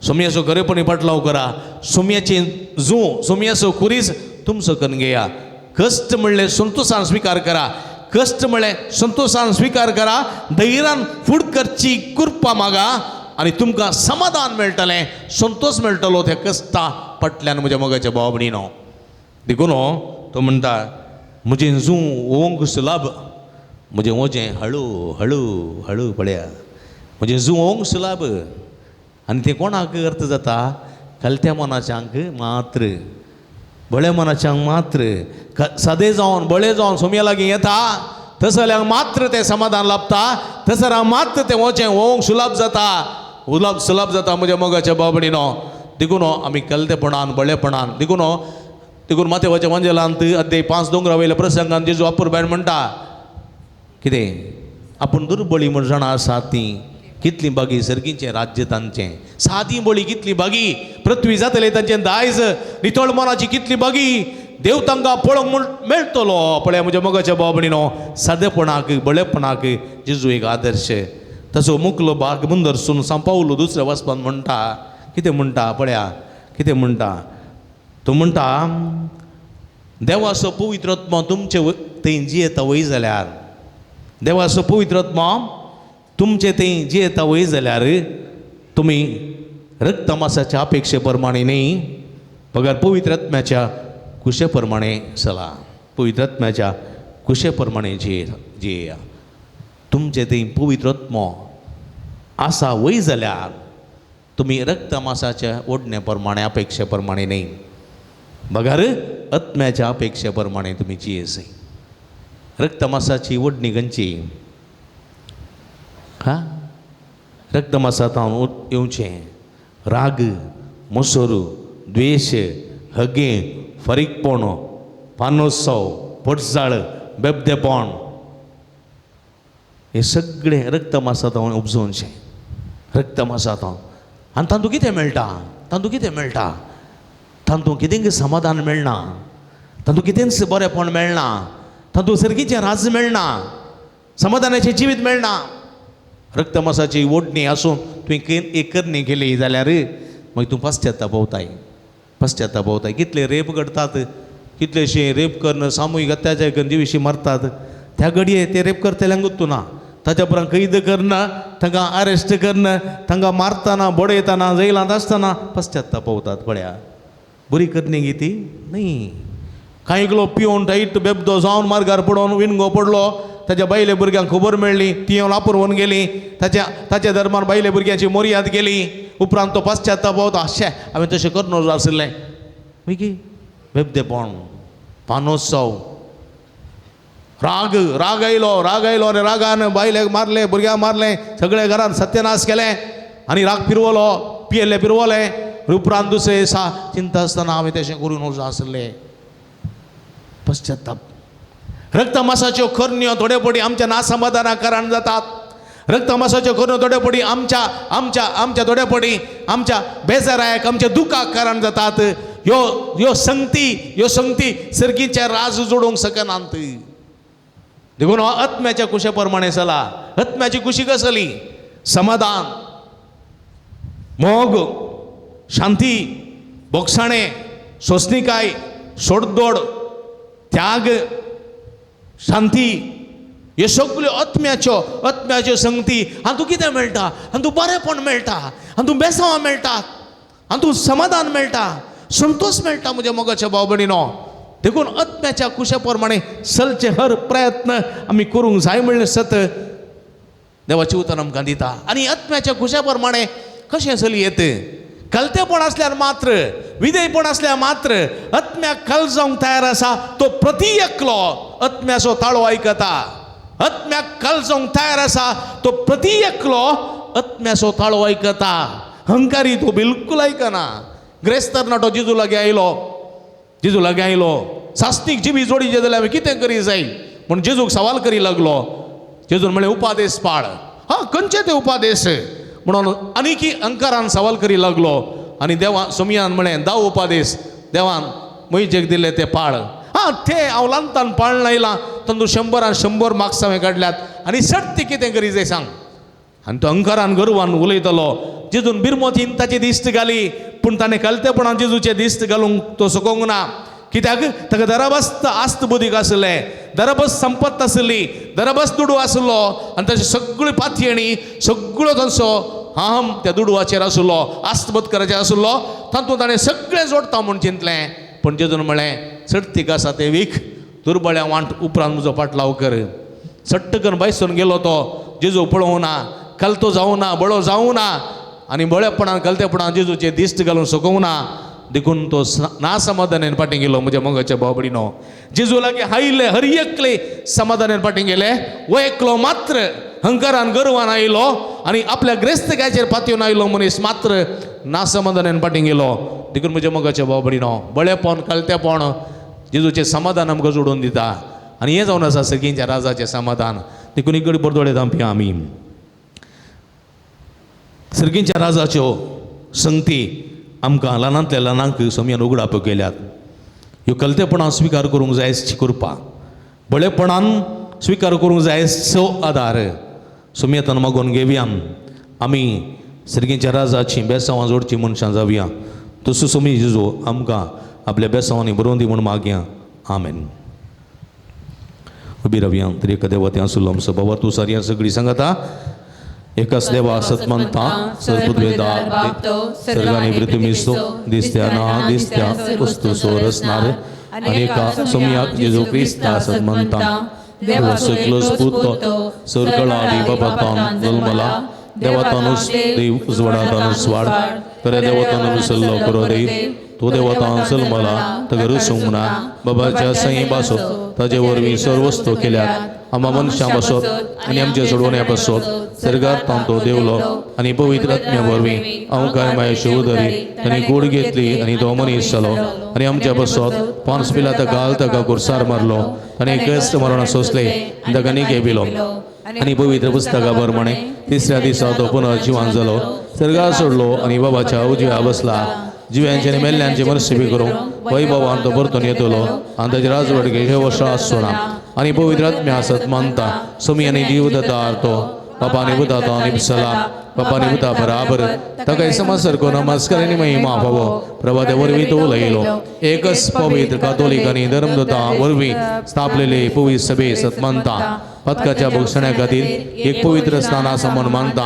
Speaker 3: सोम्याचो खरेपणी पाटलाव करा, सोम्याचें जूं, सोम्याचो कुरीस तुमचो करून घेया. कश्ट म्हणलें संतोशान स्विकार करा, कश्ट म्हणलें संतोशान स्विकार करा, धैर्यान फुड करची कृपा मागा आनी तुमकां समाधान मेळटलें, संतोश मेळटलो त्या कश्टा फाटल्यान म्हज्या मोगाच्या भाव भयणीनो. देखून तो म्हणटा म्हजें जूं ओंक सुलाभ, म्हजें वजें हळू हळू हळू पळया, म्हजें जूं ओंक सुलाभ. आनी तें कोणाक अर्थ जाता? कलत्या मनाच्यांक मात्र, बळ्या मनाच्यांक मात्र, सादे जावन बळे जावन सोमया लागीं येता तसल्यांक मात्र तें समाधान लाभता, तसल्यांक मात्र तें वचें वोंक सुलभ जाता, उलप सुलभ जाता म्हज्या मोगाच्या बाबडीनो. देखून आमी कलतेपणान बळेपणान देखून देखून माथेवाच्या वंजेलांत अध्याय 5 दोंगरा वयल्या प्रसंगान जेजू अपुरबायन म्हणटा कितें आपूण दुर्बळी म्हण जाणां आसात तीं कितलीं बागी सर्गीचें राज्य तांचें, सादी बळी कितली बागी पृथ्वी जातले तांचें दायज, नितळ मनाची कितली बागी देव तांकां पळोवंक म्हूण मेळटलो. पळया म्हज्या मोगाच्या बाबडीनो, सादेपणाक बळेपणाक जेजू एक आदर्श. तसो मुकलो बाग मुंदरसून सांपावलो दुसऱ्या वचपान म्हणटा कितें म्हणटा पळया कितें म्हणटा तो म्हणटा देवाचो पवित्र आत्मा तुमचे थंय जियेता वय जाल्यार, देवाचो पवित्र आत्मा तुमचे थंय जियेता वय जाल्यार तुमी रक्तमासाच्या अपेक्षे प्रमाणे न्ही बगर पवित्र आत्म्याच्या कुशे प्रमाणे चला, पवित्र आत्म्याच्या कुशे प्रमाणे जियेया. तुमचे थंय पवित्र आत्मो आसा वय जाल्यार तुमी रक्तमासाच्या ओडणे प्रमाणे अपेक्षे प्रमाणे न्ही बगर आत्म्याच्या अपेक्षे प्रमाणे तुमी जियेसय. रक्तमासाची ओडणी खंयची? हा, रक्तमासांत येवचें राग, मोसोर, द्वेश, हगें, फारीकपण, पानोत्सव, पटजाळ, बेबदेपण हे सगळें रक्तमासांत उपजोवचें, रक्तमासांत. आनी तातूंत कितें मेळटा? तातूंत कितें मेळटा? तातूंत कितेंय समाधान मेळना, तातूंत कितेंच बरेंपण मेळना, तातूंत सर्गीचें राज मेळना, समाधानाचें जिवीत मेळना. रक्तमासाची ओडणी आसून तुवें एक करणी केली जाल्यार मागीर तूं पश्चाताप भोवताय, पश्चाताप भोवताय. कितले रेप घडटात, कितलेशे रेप करून सामुहीक अत्याचार करून जिविशी मरतात. त्या घडये ते रेप करतल्यांक गुत्तू ना, ताच्या उपरांत कैद करना, तांकां अरेस्ट करना, तांकां मारतना बडयतना जैलांत आसतना पश्चाताप भोवतात. पळया बरी करणी गी ती न्ही. कांय एकलो पिवन टायट बेबदो जावन मार्गार पडोवन विणगो पडलो, ताच्या बायले भुरग्यांक खबर मेळ्ळी, ती येवन आपुरवून गेली, ताच्या ताच्या धर्मान बायले भुरग्यांची मोरयाद गेली. उपरांत तो पश्चाताप भोवता, अशें हांवें तशें करून आशिल्लें. मागीर बेबदेपण, पानोत्सव, राग, राग आयलो, राग आयलो आनी रागान बायलेक मारलें, भुरग्यांक मारलें, सगळ्या घरान सत्यानाश केलें आनी राग पिरवलो, पियेल्लें पिरवलें. उपरांत दुसरे दिसा चिंता आसतना हांवें तशें करूं नजो आसलें. पश्चाताप. रक्तमासाच्यो करण्यो थोडे पटी आमच्या नासमाधाना कारण जातात. रक्तमासाच्यो करण्यो थोडे पटी आमच्या आमच्या आमच्या थोडे पटी आमच्या बेजारायक, आमच्या दुखाक कारण जातात. ह्यो ह्यो संगती, ह्यो संगती सर्गीच्या राज जोडूंक शकनात. देखून आत्म्याच्या कुशे प्रमाणे चला. आत्म्याची कुशी कसली? समाधान, मोग, शांती, बोगसाणे, सोंसणीकाय, सोडदोड, त्याग, शांती, ह्यो सगल्यो आत्म्याच्यो आत्म्याच्यो संगती. हातूंत कितें मेळटा? हातूंत बरेंपण मेळटा, हातूंत बेसांव मेळटा, हातूंत समाधान मेळटा, संतोश मेळटा म्हज्या मोगाच्या भाव भयणीनो. देखून आत्म्याच्या कुशा प्रमाणे चलचे हर प्रयत्न आमी करूंक जाय म्हणलें सत देवाची उतर आमकां दिता. आनी आत्म्याच्या कुशा प्रमाणे कशें चली येत? कलतेपण आसल्यार मात्र, विधेयपण आसल्यार मात्र. आत्म्याक कल जावंक तयार आसा तो प्रती एकलो आत्म्याचो ताळो आयकता. आत्म्याक कल जावंक तयार आसा तो प्रती एकलो आत्म्याचो ताळो आयकता. हंकारी तो बिलकूल आयकना. ग्रेस्त तरणाटो जेजू लागीं आयलो, जेजू लागीं आयलो, सास्तीक जिवी जोडीचे जाल्यार हांवें कितें करी जाय म्हूण जेजूक सवाल करी लागलो. जेजून म्हणलें उपादेश पाळ. हा, खंयचे ते उपादेश म्हणून आनीकी अंकारान सवाल करी लागलो. आनी देवा सोमयान म्हळें 10 उपादेश देवान मोहिजेक दिले ते पाळ. हा, ते हांव ल्हानतान पाळण आयलां, तांतूं 100 100 मार्क्स हांवें काडल्यात आनी सट ते कितें करी जाय सांग. आनी तो अंकारान गर्वान उलयतलो. जेजून बिरमोतीन ताची दिश्ट घाली, पूण ताणें कलतेपणान जेजूचे दिश्ट घालूंक तो सकोंक ना. कित्याक? ताका दराबस्त आस्त बुदीक आसलें, दराबस संपत्त आसली, दराबस दुडू आसलो आनी ताची सगळी पातयेणी सगळो तांचो हाम त्या दुडवाचेर आसलो, आस्त बोधकराचेर आसलो. तातूंत ताणें सगळें जोडटा म्हूण चिंतलें. पूण जेजून म्हळें चडतीक आसा तें वीख, दुर्बळ्या वांट उपरांत म्हजो पाटलाव कर. सट्ट करून भायसून गेलो तो. जेजू पळोवंक ना, कलतो जावं ना, बळो जावं ना. आनी बळेपणान गलतेपणान जेजूचे दिश्ट घालून शकूंक ना देखून तो ना समाधानान फाटीं गेलो. म्हज्या मोगाच्या भाव भयणीनो, जेजू लागीं आयिल्ले हर एकले समाधानान फाटीं गेले. वो एकलो मात्र हंकारान गर्वान आयलो आनी आपल्या ग्रेस्तकाचेर पातयेवन आयलो मनीस मात्र ना समाधानान फाटीं गेलो. देखून म्हज्या मोगाच्या भाव भयणीनो, बळेपण कलतेपण जेजूचें समाधान आमकां जोडून दिता आनी हें जावन आसा सर्गींच्या राजाचें समाधान. देखून इकडे बरदोळे धांपया आमी सर्गींच्या राजाच्यो संगती आमकां ल्हानांतल्या ल्हानांक सोमयान उगडाप केल्यात. ह्यो कलतेपणान स्विकार करूंक जाय कृपा, बळेपणान स्विकार करूंक जाय सो आदार सोमयेतान मागोवन घेवया. आमी सर्गींच्या राजाची बेसांवां जोडची मनशां जावया. तसो सोमी जेजू आमकां आपल्या बेसांवांनी बरोवन दी म्हूण मागया. आमेन. उबी रावया. तरी एका देवा तें आसलो आमचो बाबा तूं सारया सगळी सांगता एकाच देवा सतमंता सर्ववेदा सर्गानी पृथ्वीसो दिसत्या ना दिसत्या वस्तू सो रसणार आनी एका सोमयाक जेजू क्रिस्ता सतमंता देवा सकलोस पूत सरकळा आदी बाबातान जल्मला देवातानुस देव उजवाडातानुस वाड तर देवतान विसरलो करो देव तो देवतान जल्मला तगर रुसूंक ना बाबाच्या सही बासो ताजे वरवीं सर्व वस्तू केल्यात आमा मनशां बसत आनी आमचे सोडवण्या बसत सर्गात तो देवलो आनी पवित्र आत्म्या वरवीं हांव काय मायेशी उदरी ताणी गोड घेतली आनी तो मनीस जालो आनी आमच्या बसत पांच पिला ताका घाल ताका कुर्सार मारलो आनी क्रिस्त मरण सोंसले आनी ताका निगे पिलो आनी पवित्र पुस्तका प्रमाणे तिसऱ्या दिसा तो पुनर्जिवन जालो सर्गार सोडलो आनी बाबाच्या उजव्या बसला जिव्यांचे आनी मेल्ल्यांचे मर्सिबी करूंक वैभवान तो परतून येतलो आनी ताचे राजवटके हे वर्सां आसचो ना आनी पवित्र आत्म्या आसत मानता सोमी आनी जीव दता तो बापा निबुता तो आनी सला बापा निबुता बराबर ताका समजसारको नमस्कार आनी महिमा फावो प्रभाते वरवीं तो उलयलो एकच पवित्र कातोलीक आनी धर्मदूता वरवीं स्थापलेले पवित्र सभे सत मानता पदकाच्या भोगसण्या खातीर एक पवित्र स्थान आसा म्हूण मानता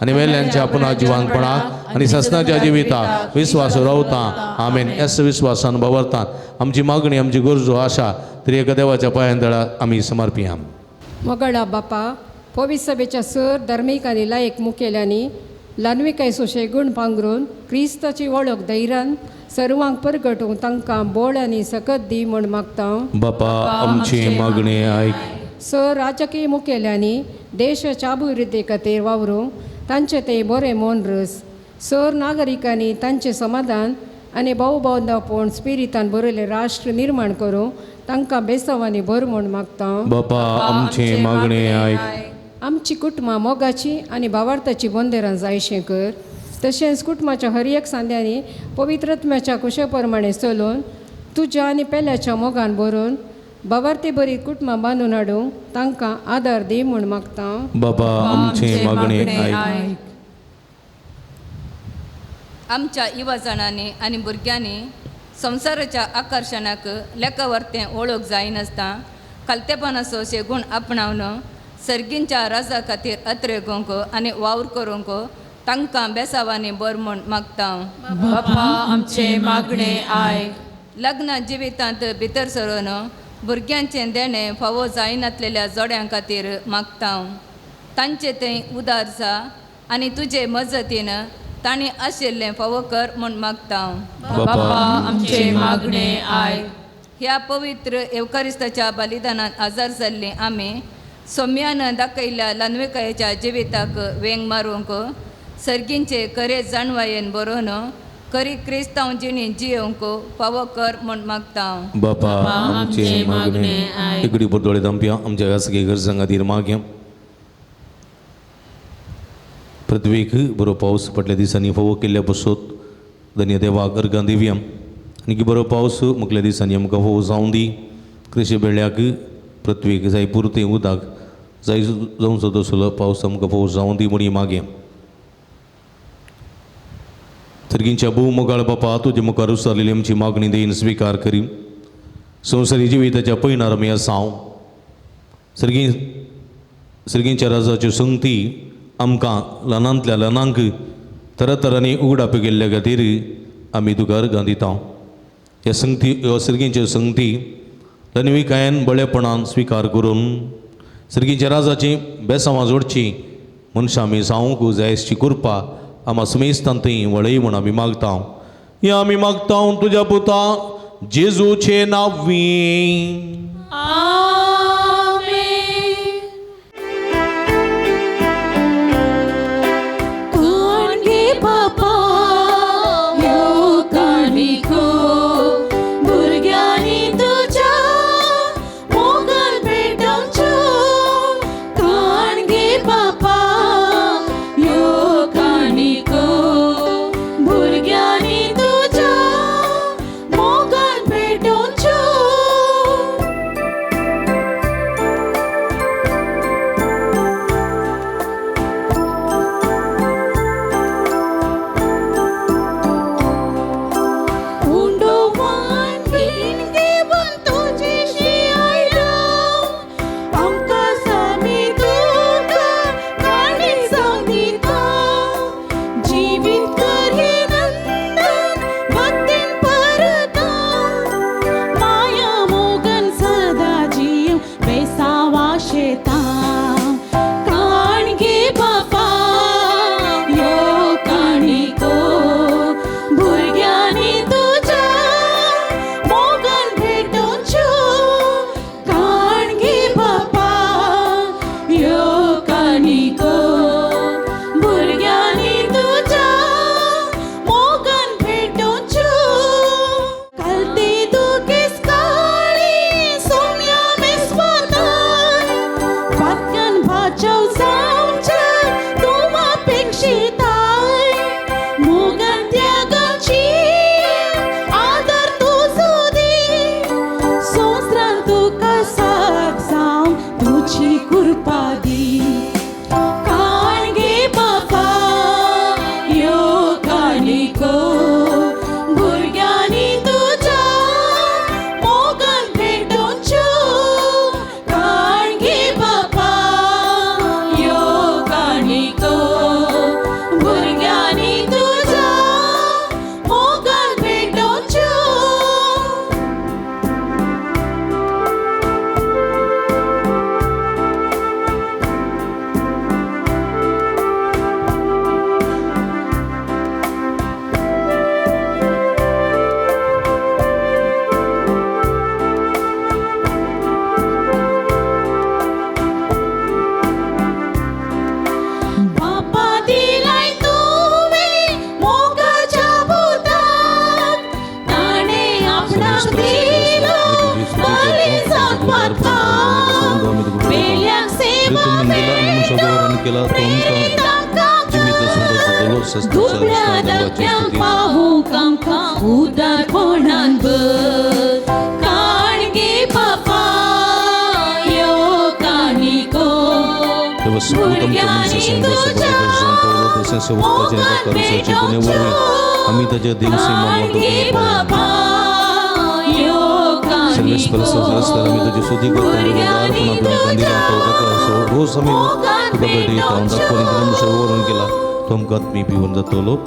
Speaker 3: आनी मेल्ल्यांच्या पुनः जिवानपणाक आनी ससनाच्या जिविताक विस्वास रावता. आमेन. एस विस्वासान बवरतात आमची मागणी आमची गरजो आशा तरी एका देवाच्या पांयां तळा आमी समर्पिया.
Speaker 8: मोगळा बापा पवित्र सभेच्या सर धर्मीक आनी लायक मुखेल्यांनी ल्हानविकाय सोशे गूण पांगरून क्रिस्ताची वळख धैर्यान सर्वांक परगटूंक तांकां बोळ आनी सकत दी म्हूण मागता.
Speaker 3: बापा आमची मागणी आयक.
Speaker 8: सर राजकीय मुखेल्यांनी देशाच्या अभिवृद्धी खातीर वावरूंक तांचे ते बरें मन रस सर नागरिकांनी तांचें समाधान आनी भावबांधवपण स्पिरितान बरयलें राष्ट्र निर्माण करूंक तांकां बेसांवांनी भर म्हूण मागता.
Speaker 3: बापा आमची मागणी आयक.
Speaker 8: आमची कुटुंबां मोगाची आनी भावार्थाची बंदेरां जायशें कर तशेंच कुटुंबाच्या हर एक सांद्यांनी पवित्रत्म्याच्या कुशे प्रमाणे चलून तुज्या आनी पेल्याच्या मोगान भरून भावार्थी बरी कुटुंबां बांदून हाडूंक तांकां आदार दी म्हूण मागता.
Speaker 3: बापा आमची मागणी आयक.
Speaker 9: आमच्या युवाजणांनी आनी भुरग्यांनी संवसाराच्या आकर्शणाक लेखावरतें ओळख जायनासतना खालतेपणाचो अशे गूण आपणावन सर्गींच्या राजा खातीर अत्रेगोंक आनी वावर करूंक तांकां बेसावांनी बर म्हूण मागता.
Speaker 2: बापा आमचे मागणे आयक.
Speaker 9: लग्न जिवितांत भितर सरून भुरग्यांचें देणें फावो जायनातलेल्या जोड्यां खातीर मागता. तांचे थंय उदार जा आनी तुजे मजतीन तांणी आशिल्लें फावो कर म्हूण मागता.
Speaker 2: बापा आमचे मागणे आयक.
Speaker 9: ह्या पवित्र येवकारिस्ताच्या बलिदानान आजार जाल्ली आमी सोम्यान दाखयल्ल्या ल्हानविकायेच्या जिविताक वेंग मारूंक सर्गींचे खरे जाणवायेन बरोवन खरी क्रिस्तांव जिणी जियोवंक फावो कर म्हूण मागता.
Speaker 3: बापा आमचे मागणे इकडे बरदोळे दमप्या आमच्या खासगी गरजां खातीर मागया. पृथ्वीक बरो पावस फाटल्या दिसांनी फावो केल्ल्या पसत धन्य देवाक अर्गां दिवया आनी बरो पावस मुखल्या दिसांनी आमकां फावो जावं दी. कृशी बेळ्याक पृथ्वीक जाय पुरतें उदक जाय जावचो तसलो पावस आमकां फावो जावं दी म्हूण मागया. सर्गींच्या भोव मोगाळ बापा तुजे मुखार उसारलेली आमची मागणी देईन स्विकार करी. संवसारी जिविताच्या पयणार आमी आसा. सर्गी सर्गींच्या राजाच्यो संगती आमकां ल्हानांतल्या ल्हानांक तरातरांनी उगडाप केल्ल्या खातीर आमी तुका अर्गां दिता. ह्या संगती ह्यो सर्गींच्यो संगती ल्हानविकायेन बळेपणान स्विकार करून सर्गींच्या राजाची बेसांवां जोडची मनशां आमी जावंक जायची कृपा आमा सुमेस्तान थंय वळय म्हूण आमी मागता. हें आमी मागता तुज्या पुता जेजूचे नांवी.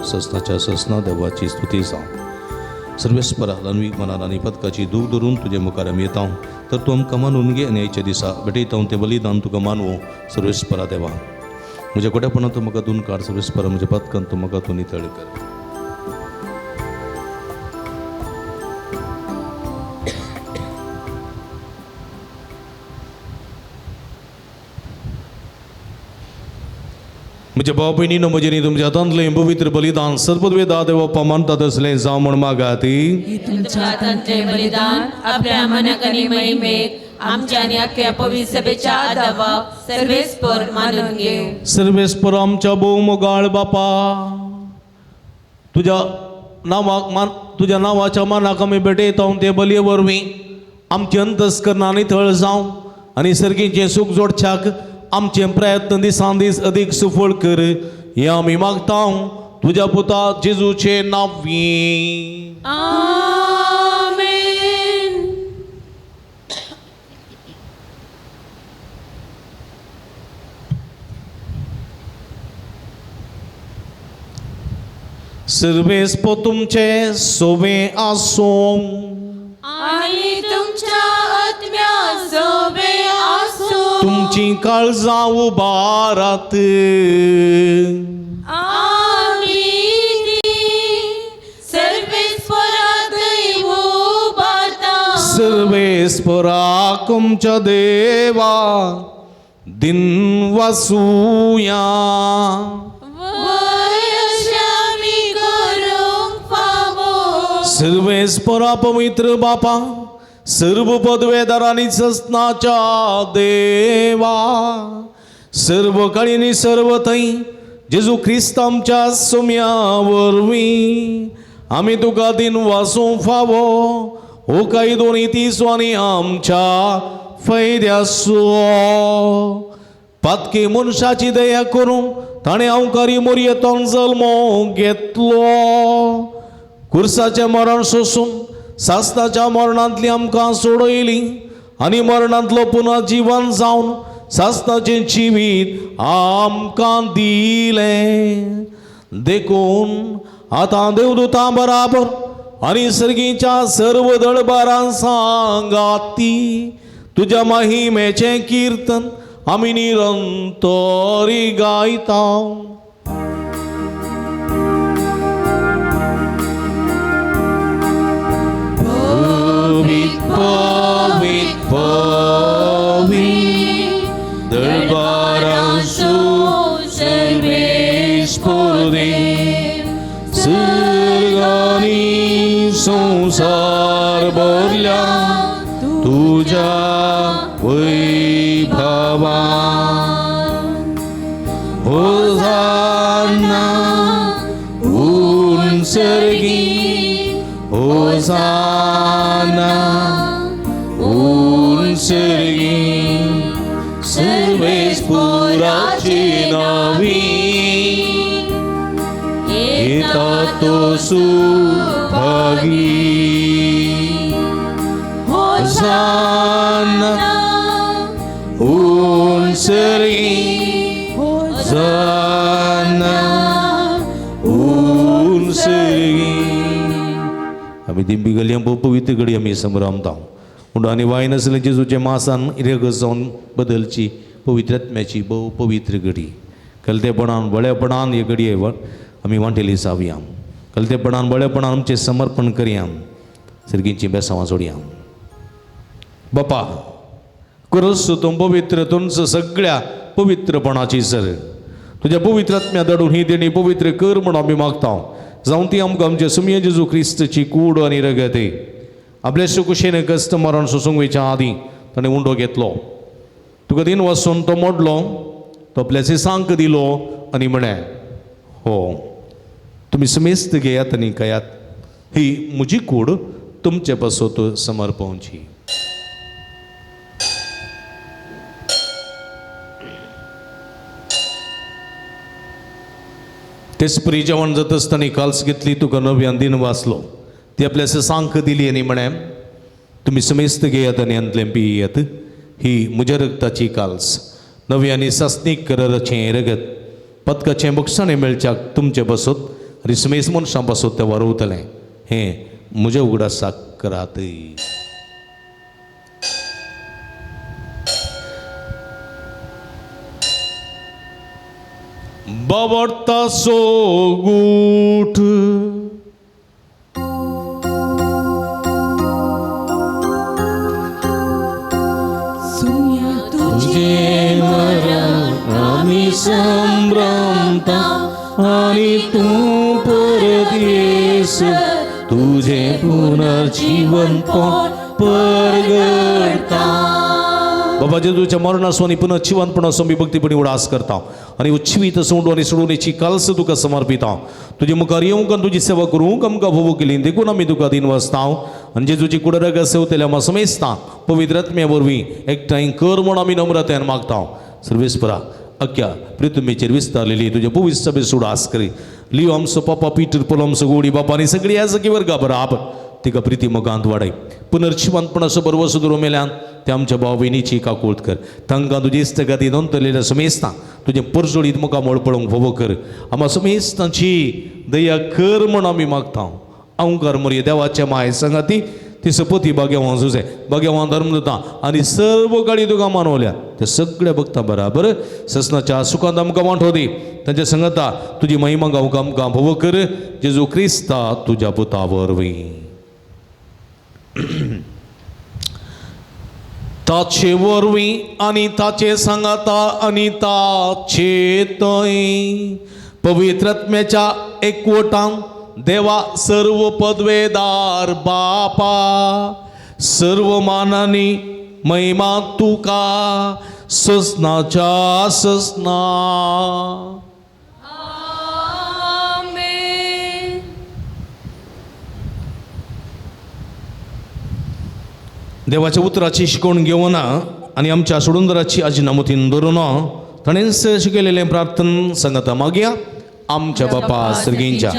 Speaker 3: सस्नाच्या सस्ना देवाची स्तुती जावं. सर्वेस्परा लनवीक मनान आनी पदकाची दूख धरून तुजे मुखार आमी येता तर तूं आमकां मानून घे आनी आयच्या दिसा भेटयता तें बलिदान तुका मानवो. सर्वेस्परा देवा म्हज्या कोट्यापणांत तूं म्हाका दोन काड. सर्वेस्परा म्हज्या पदकान तूं म्हाका तूं नितळ कर. म्हज्या भाव भयणीनो म्हजें न्ही तुमच्या हातांतलें पवित्र बलिदान सर्वद्वेदा देवप्पा मानता तसलें जावं म्हूण मागाती.
Speaker 2: तुमच्या हातांतलें बलिदान आपल्या मनाक आनी महिमेक आमच्या आनी अख्ख्या पवित्र सभेच्या आदावाक सर्वेस्पर मानून घेवं.
Speaker 3: सर्वेस्पर आमच्या भोव मोगाळ बापा तुज्या नांवाक मान तुज्या नांवाच्या मानाक आमी भेटयता ते बलये वरवीं आमचें अंतस्करणां नितळ जावं आनी सर्गीचें सूख जोडच्याक आमचे प्रयत्न दिसान दीस अदीक सुफळ कर. हें आमी मागता तुज्या पुता जेजूचे नांवी.
Speaker 2: आमेन.
Speaker 3: सर्वेस्पो तुमचे सोबे आसूं
Speaker 2: आनी तुमच्या आत्म्या सोबे आसूं.
Speaker 3: तुमची काळजां उबारात
Speaker 2: आमी
Speaker 3: सर्वेस्पराक आमच्या देवा दिन वासूया. सर्वेस्परा पवित्र बापा सर्व पदवेदारांनी ससनाच्या देवा सर्व काळीनी सर्व थंय जेजू क्रिस्त आमच्या सोम्या वरवीं आमी तुका दिन वासूंक फावो हो कायदो नीतीचो आनी आमच्या फायद्याचो. पातकी मनशाची दया करूंक ताणें अवकारी मोरयेंतल्यान जल्मो घेतलो. कुर्साचें मरण सोसून सासणाच्या मरणांतली आमकां सोडयली आनी मरणांतलो पुनः जिवन जावन सासणाचें जिवीत आमकां दिलें. देखून आतां देवदूतां बराबर आनी सर्गीच्या सर्व दळबारां सांगाती तुज्या महिमेचें किर्तन आमी निरंतरी गायता. पवित्र पवित्र पवित्र दरबारांसु सर्वेस्पर देव सर्ग आनी संवसार भरल्या तुज्या वैभवान. होजाना उंचर्गी होजाना उंचर्गी सर्वेस्पराचे नावी येता तो सुभागी. होजाना उंचर्गी होजाना उंचर्गी. आमी दिंबी गली पवित्र घडी आमी संभ्रमता पूण आनी वायन आसलें जेजूच्या मासान रगत जावन बदलची पवित्र आत्म्याची भोव पवित्र घडी. कलतेपणान बळेपणान हे घडये आमी वांटेली जावया. कलतेपणान बळेपणान आमचें समर्पण करया. सर्गींची बेसांवां जोडया. बापा कुरस तूं पवित्र तुमचं सगळ्या पवित्रपणाची सर तुज्या पवित्र आत्म्या धाडून ही देणी पवित्र कर म्हूण आमी मागता. जावं ती आमकां आमच्या सुमये जेजू क्रिस्तची कूड आनी रगत आपल्या सुकुशेन कश्ट मरण सोसूंक वयच्या आदीं ताणें उंडो घेतलो. तुका दिन वचून तो मोडलो, तो आपल्या सांक दिलो आनी म्हळें हो तुमी समेस्त घेयात आनी खायात, ही म्हजी कूड तुमचे पासत समर्पवची. तेच परी जेवण जाता आसतना काल्स घेतली, तुका नव्यान दिन वाचलो, ती आपल्या सांक दिली आनी म्हळें तुमी समेस्त घेयात आनी हांतलें पियात, ही म्हज्या रगताची काल्स नवी आनी सासणीक कराराचें रगत पदकाचें बक्षाणें मेळच्याक तुमचे पासत आनी समेस्त मनशां पासत तें वारवतलें. हें म्हज्या उगडासाक करात. बाबडता सोगूठ तुझे मरण आमी संभ्रमता आनी तूं परत येस तुझे पुनर्जीवनपण परगडता. बाबा जेजूच्या मरणाचो आनी पुनर्जिवनपणाचो आमी भक्तीपणी उडास करता आनी उच्छिवीत सोंडू आनी सोडवणेची काल्स तुका समर्पिता. तुजे मुखार येवंक आनी तुजी सेवा करूंक आमकां भोव केली देखून आमी तुका दिन वाचता आनी जेजूची कुडरग सेवतल्या आमकां समेस्ता पवित्र आत्म्या वरवीं एकठांय कर म्हूण आमी नम्रतायेन मागता. सर्वेस्परा अख्ख्या पृथ्वीचेर विस्तारलेली तुज्या पवित्र सभेचो उडास करी. लियो आमचो पापा पीटर पोलो आमचो गोडी बापा आनी सगळी याजकी वर्गा बराबर तिका प्रिती मोगांत वाडय. पुनर्जिवनपणाचो बरवसो दवरून मेल्यान ते आमच्या भाव भयणीची काकूळत कर. तांकां तुजी इश्टगाती नोंदलेल्या समेस्तां तुजें परजोळीत मुखामळ पळोवंक फावो कर. आमकां समेस्तांची दया कर म्हूण आमी मागता. अंकार मोरये देवाचे माय सांगाती ती सपती भाग्यवान सुसे भाग्यवान धर्म दिता आनी सर्व गाडी तुका मानवल्या ते सगळ्या भक्तां बराबर ससनाच्या सुखांत आमकां वांटो दी. तांच्या संगता तुजी महिमा गावंक आमकां भोव कर. जेजू क्रिस्ता तुज्या पुता वरवीं. ताचे वरवीं आनी ताचे सांगाता आनी ताचे थंय पवित्रत्म्याच्या एकवटान देवा सर्व पदवेदार बापा सर्व मानानी महिमा तुका ससनाच्या ससना। देवाच्या उतराची शिकवण घेवन आनी आमच्या सोडूनदाराची आजी नामतीन धरून ताणेंच शिकयलेलें प्रार्थना सांगता मागया। आमच्या बापा सर्गींच्या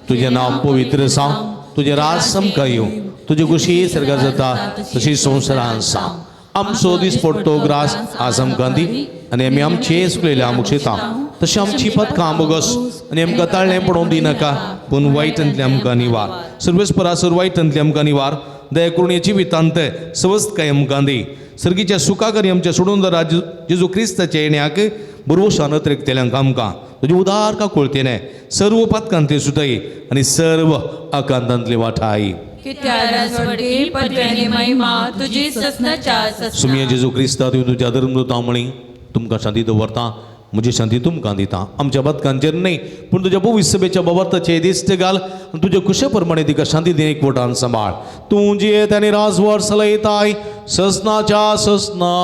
Speaker 3: तुजें नांव पवित्र जावं, तुजें राज आमकां येवं, तुजी खुशी सर्गार जाता तशी संवसारान जावं। आमचो दिसपडटो ग्रास आज आमकां दी आनी आमी आमचे चुकलेले आमकां शिता तशें आमची पदकां बोगस आनी आमकां ताळें पडोवंक दिनाका पूण वायटांतलें आमकां निवार। सर्वेस्परा सर वायटांतलें आमकां निवार, दया करून जिवितांत सवस्तकाय आमकां दी। सर्गीच्या सुखाकरी आमच्या सोडून राज जेजू क्रिस्ताच्या येण्याक बरोवशान अत्रेकतेल्यांक आमकां तुजे उदार का कळतेने सर्व पातकांतले सुताई आनी सर्व आकांतांतले वाठाई। सुमिया जेजू क्रिस्ता तुवें तुज्या धर्मदूतां म्हळी तुमकां शांती दवरता, म्हजी शांती तुमकां दिता। आमच्या बातकांचेर न्हय पूण तुज्या भविष्यभेच्या बाबार्थाचे दिश्ट घाल आनी तुज्या कुशे प्रमाणे तिका शांती दिन एकवटान सांबाळ। तूं जियेत आनी राजवार चलयताय ससनाच्या ससना।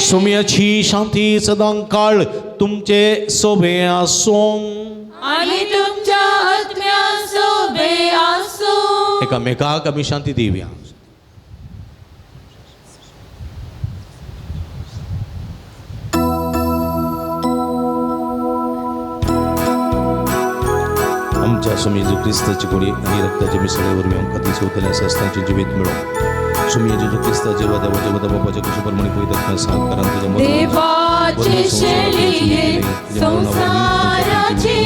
Speaker 3: सुम्याची शांती सदां काळ तुमचे सोबे आसूं
Speaker 2: आनी तुमच्या आत्म्या सोबे आसूं।
Speaker 3: एकामेकाक आमी शांती दिवया। आमच्या स्वामी जेजू क्रिस्ताची कोडी आनी रक्ताच्या मिसळे वरवीं आमकां दिसवतल्या सस्तांचें जिवीत मेळोवं। स्वामी जेजू क्रिस्ताचे वदा वदा बापाच्या कुशी प्रमाणे पवित्र साहकारान तुज्या
Speaker 2: देवाचे शेळये संवसाराचे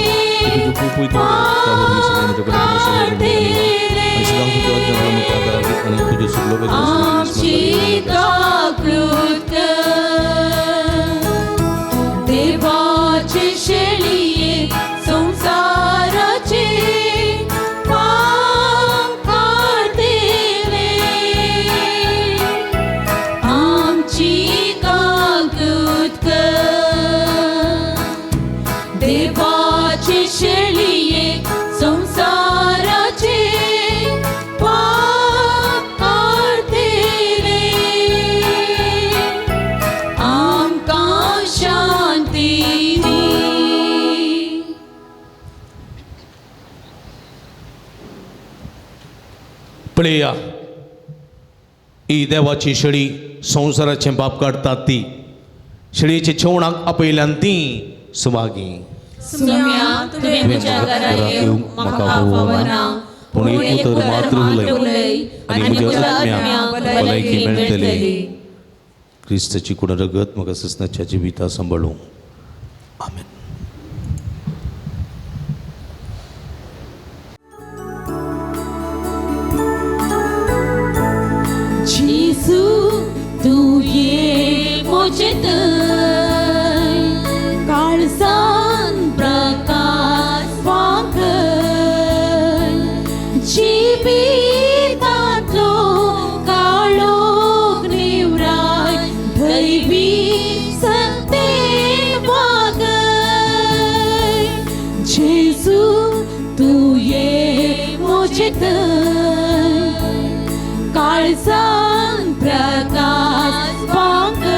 Speaker 2: आमची काकळूत देवाचे शेळये संवसाराचे पाप काडटले आमची काकूत कर। देवाचे शेळये संवसाराचे पाप काडटले आमकां शांती दी।
Speaker 3: पळया ही देवाची शेळी संवसाराचें पाप काडटात ती शेळयेच्या जेवणाक आपयल्यान ती सुभागी।
Speaker 2: सुम्या तुवें म्हज्या घरा येवंक म्हाका फावना,
Speaker 3: पूण एक उतर मात्र उलय आनी म्हज्या आत्म्याक भलायकी मेळटली। क्रिस्ताची कुड रगत म्हाका ससनाच्या जिविता सांबाळूं। आमेन।
Speaker 2: जेजू तूं ये म्हजे थंय काळजान प्रकाश वांकय जिवितांतलो काळोख निवराय दैवी सत्तेन वागय। जेजू तूं ये म्हजे थंय काळजान प्रकाश वांकय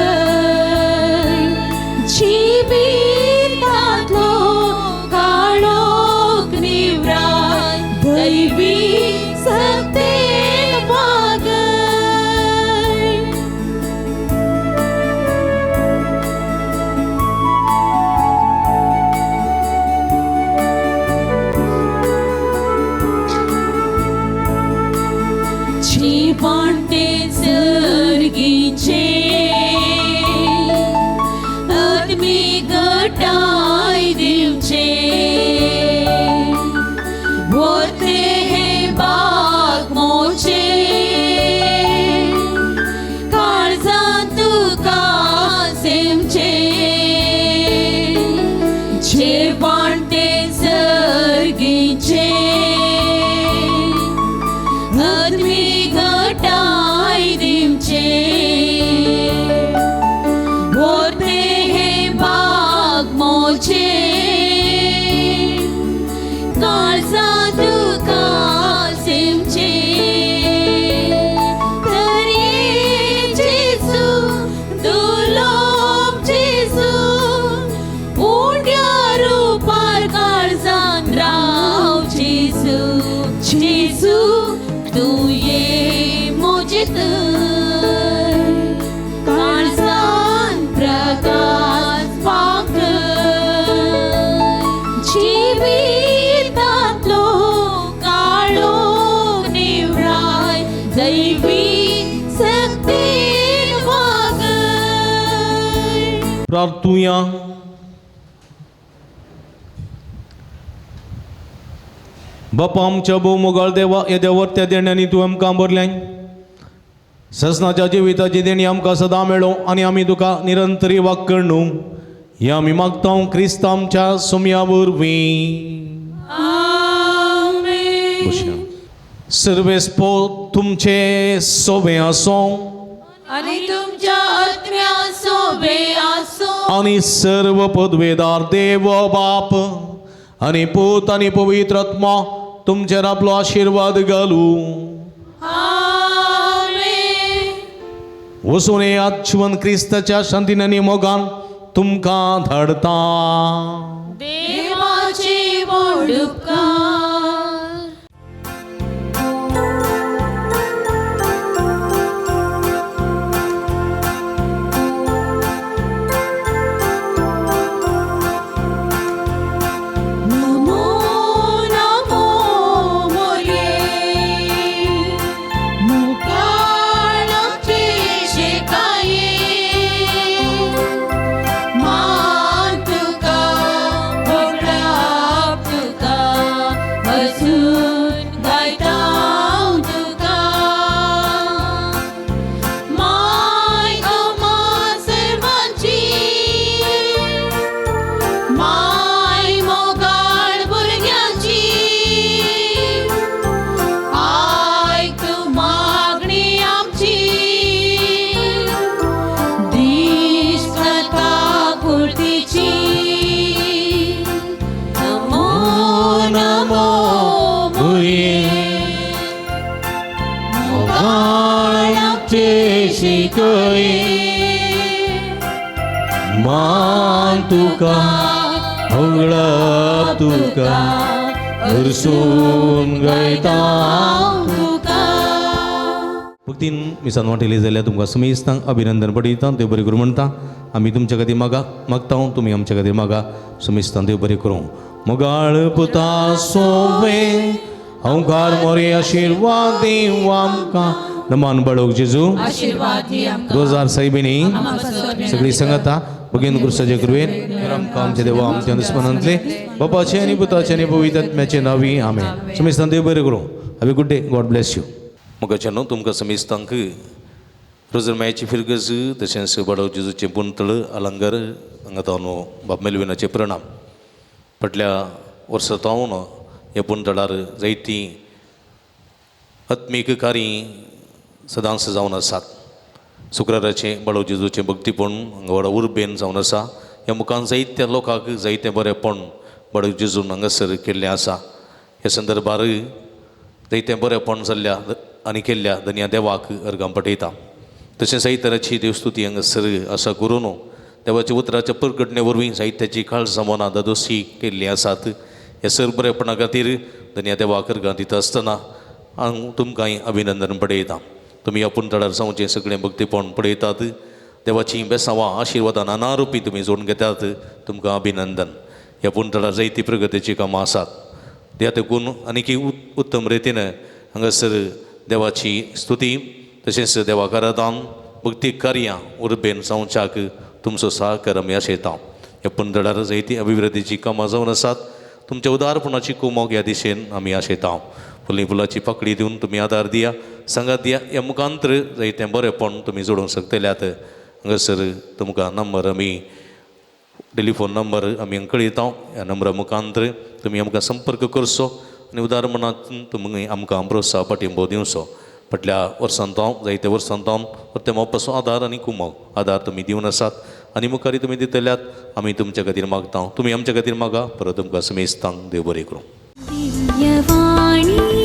Speaker 3: प्रार्थुया. बापा आमच्या भोव मोगाळ देवा, येद्या त्या देण्यांनी तूं आमकां भरलें. ससनाच्या जिविताची देणी आमकां सदां मेळो आनी आमी तुका निरंतरी वाक्कण न्हू हें आमी मागता क्रिस्त आमच्या सोम्या वरवीं. सर्वेस्पो तुमचे सोबे आसो
Speaker 2: आनी तुमच्या आत्म्या सोबे आसो
Speaker 3: आनी सर्व पदवेदार देव बाप आनी पूत आनी पवित्र आत्मा तुमचेर आपलो आशिर्वाद घालू. वचून येयात, जिवन क्रिस्ताच्या शांतीन आनी मोगान तुमकां धाडता.
Speaker 2: देवाची व्हड उपकार.
Speaker 3: मान तुका होगळप तुका उरसून गायता
Speaker 2: तुका.
Speaker 3: भक्तीन मिसान वांटेली जाल्यार तुमकां समेस्तांक अभिनंदन पडयता. देव बरें करूं म्हणटा. आमी तुमच्या खातीर मागा मागता, तुमी आमच्या खातीर मागा. समेस्तांक देव बरें करूं. मोगाळ पुता सोवे हंकार मोरे आशिर्वाद देव आमकां. नमान बाळोक जेजू रोजार साहेबिनी सगळी संगता भगीन क्रुसाचे कृपेन आमकां आमच्या देवा आमच्या दुस्मनांतले बापाचे आनी पुताचे आनी पवित्र आत्म्याचे नांवी आमेन. समेस्तांक देव बरें करूं. Have a good day. God bless you. मोगाच्या न्हू तुमकां समेस्तांक रोजर मायाची फिरगज तशेंच बाळोक जेजूचें पुंतळ अलंगर हांगा तावन बाब मेलविनाचे प्रणाम. फाटल्या वर्सा तावन ह्या पुंतळार जायतीं आत्मीक कार्यां सदांच जावन आसात. शुक्राराचें बाळो जेजूचें भक्तीपण हांगा व्हडा उर्बेन जावन आसा. ह्या मुखान जायत्या लोकांक जायतें बरेंपण बाळो जेजून हांगासर केल्लें आसा. ह्या संदर्भार जायतें बरेंपण जाल्ल्या आनी केल्ल्या धनया देवाक अर्गां पठयता. तशें जायतराची देवस्तुती हांगासर आसा करून देवाच्या उतराच्या परगटणे वरवीं जायत्याची काळजां मनां दादोसी केल्लीं आसात. ह्या सर बरेपणा खातीर धनया देवाक अर्गां दिता आसतना हांव तुमकांय अभिनंदन पडयता. तुमी आपूण तळार जावचें सगळें भक्तीपण पळयतात. देवाचीं बेसांवां आशिर्वादां नाना रुपी तुमी जोडून घेतात. तुमकां अभिनंदन. ह्या पुणतळार जायती प्रगतीचीं कामां आसात. त्या तेकून आनीक उत्तम रितीन हांगासर देवाची स्तुती तशेंच देवाक आराधन भक्ती कार्यां उर्बेन जावच्याक तुमचो सहकार आमी आशयता. ह्या पुणतळार जायती अभिवृद्धीचीं कामां जावन आसात. तुमच्या उदारपणाची कुमोक ह्या दिशेन आमी आशयता. फुली फुलाची पाकळी दिवन तुमी आदार दिया, सांगात दिया. ह्या मुखांतर जायतें बरेंपण तुमी जोडूंक शकतल्यात. हांगासर तुमकां नंबर आमी टेलिफोन नंबर आमी कळयता. ह्या नंबरा मुखांतर तुमी आमकां संपर्क करचो आनी उदार मनात तुमी आमकां प्रोत्साह पाठिंबो दिवचो. फाटल्या वर्सान तावन जायत्या वर्सान तावन परते मोपाचो आदार आनी कुमोक आदार तुमी दिवन आसात आनी मुखारी तुमी दितल्यात. आमी तुमच्या खातीर मागता, तुमी आमच्या खातीर मागा. परत तुमकां समेस्तांक देव बरें करूं.
Speaker 1: दिव्यवाणी.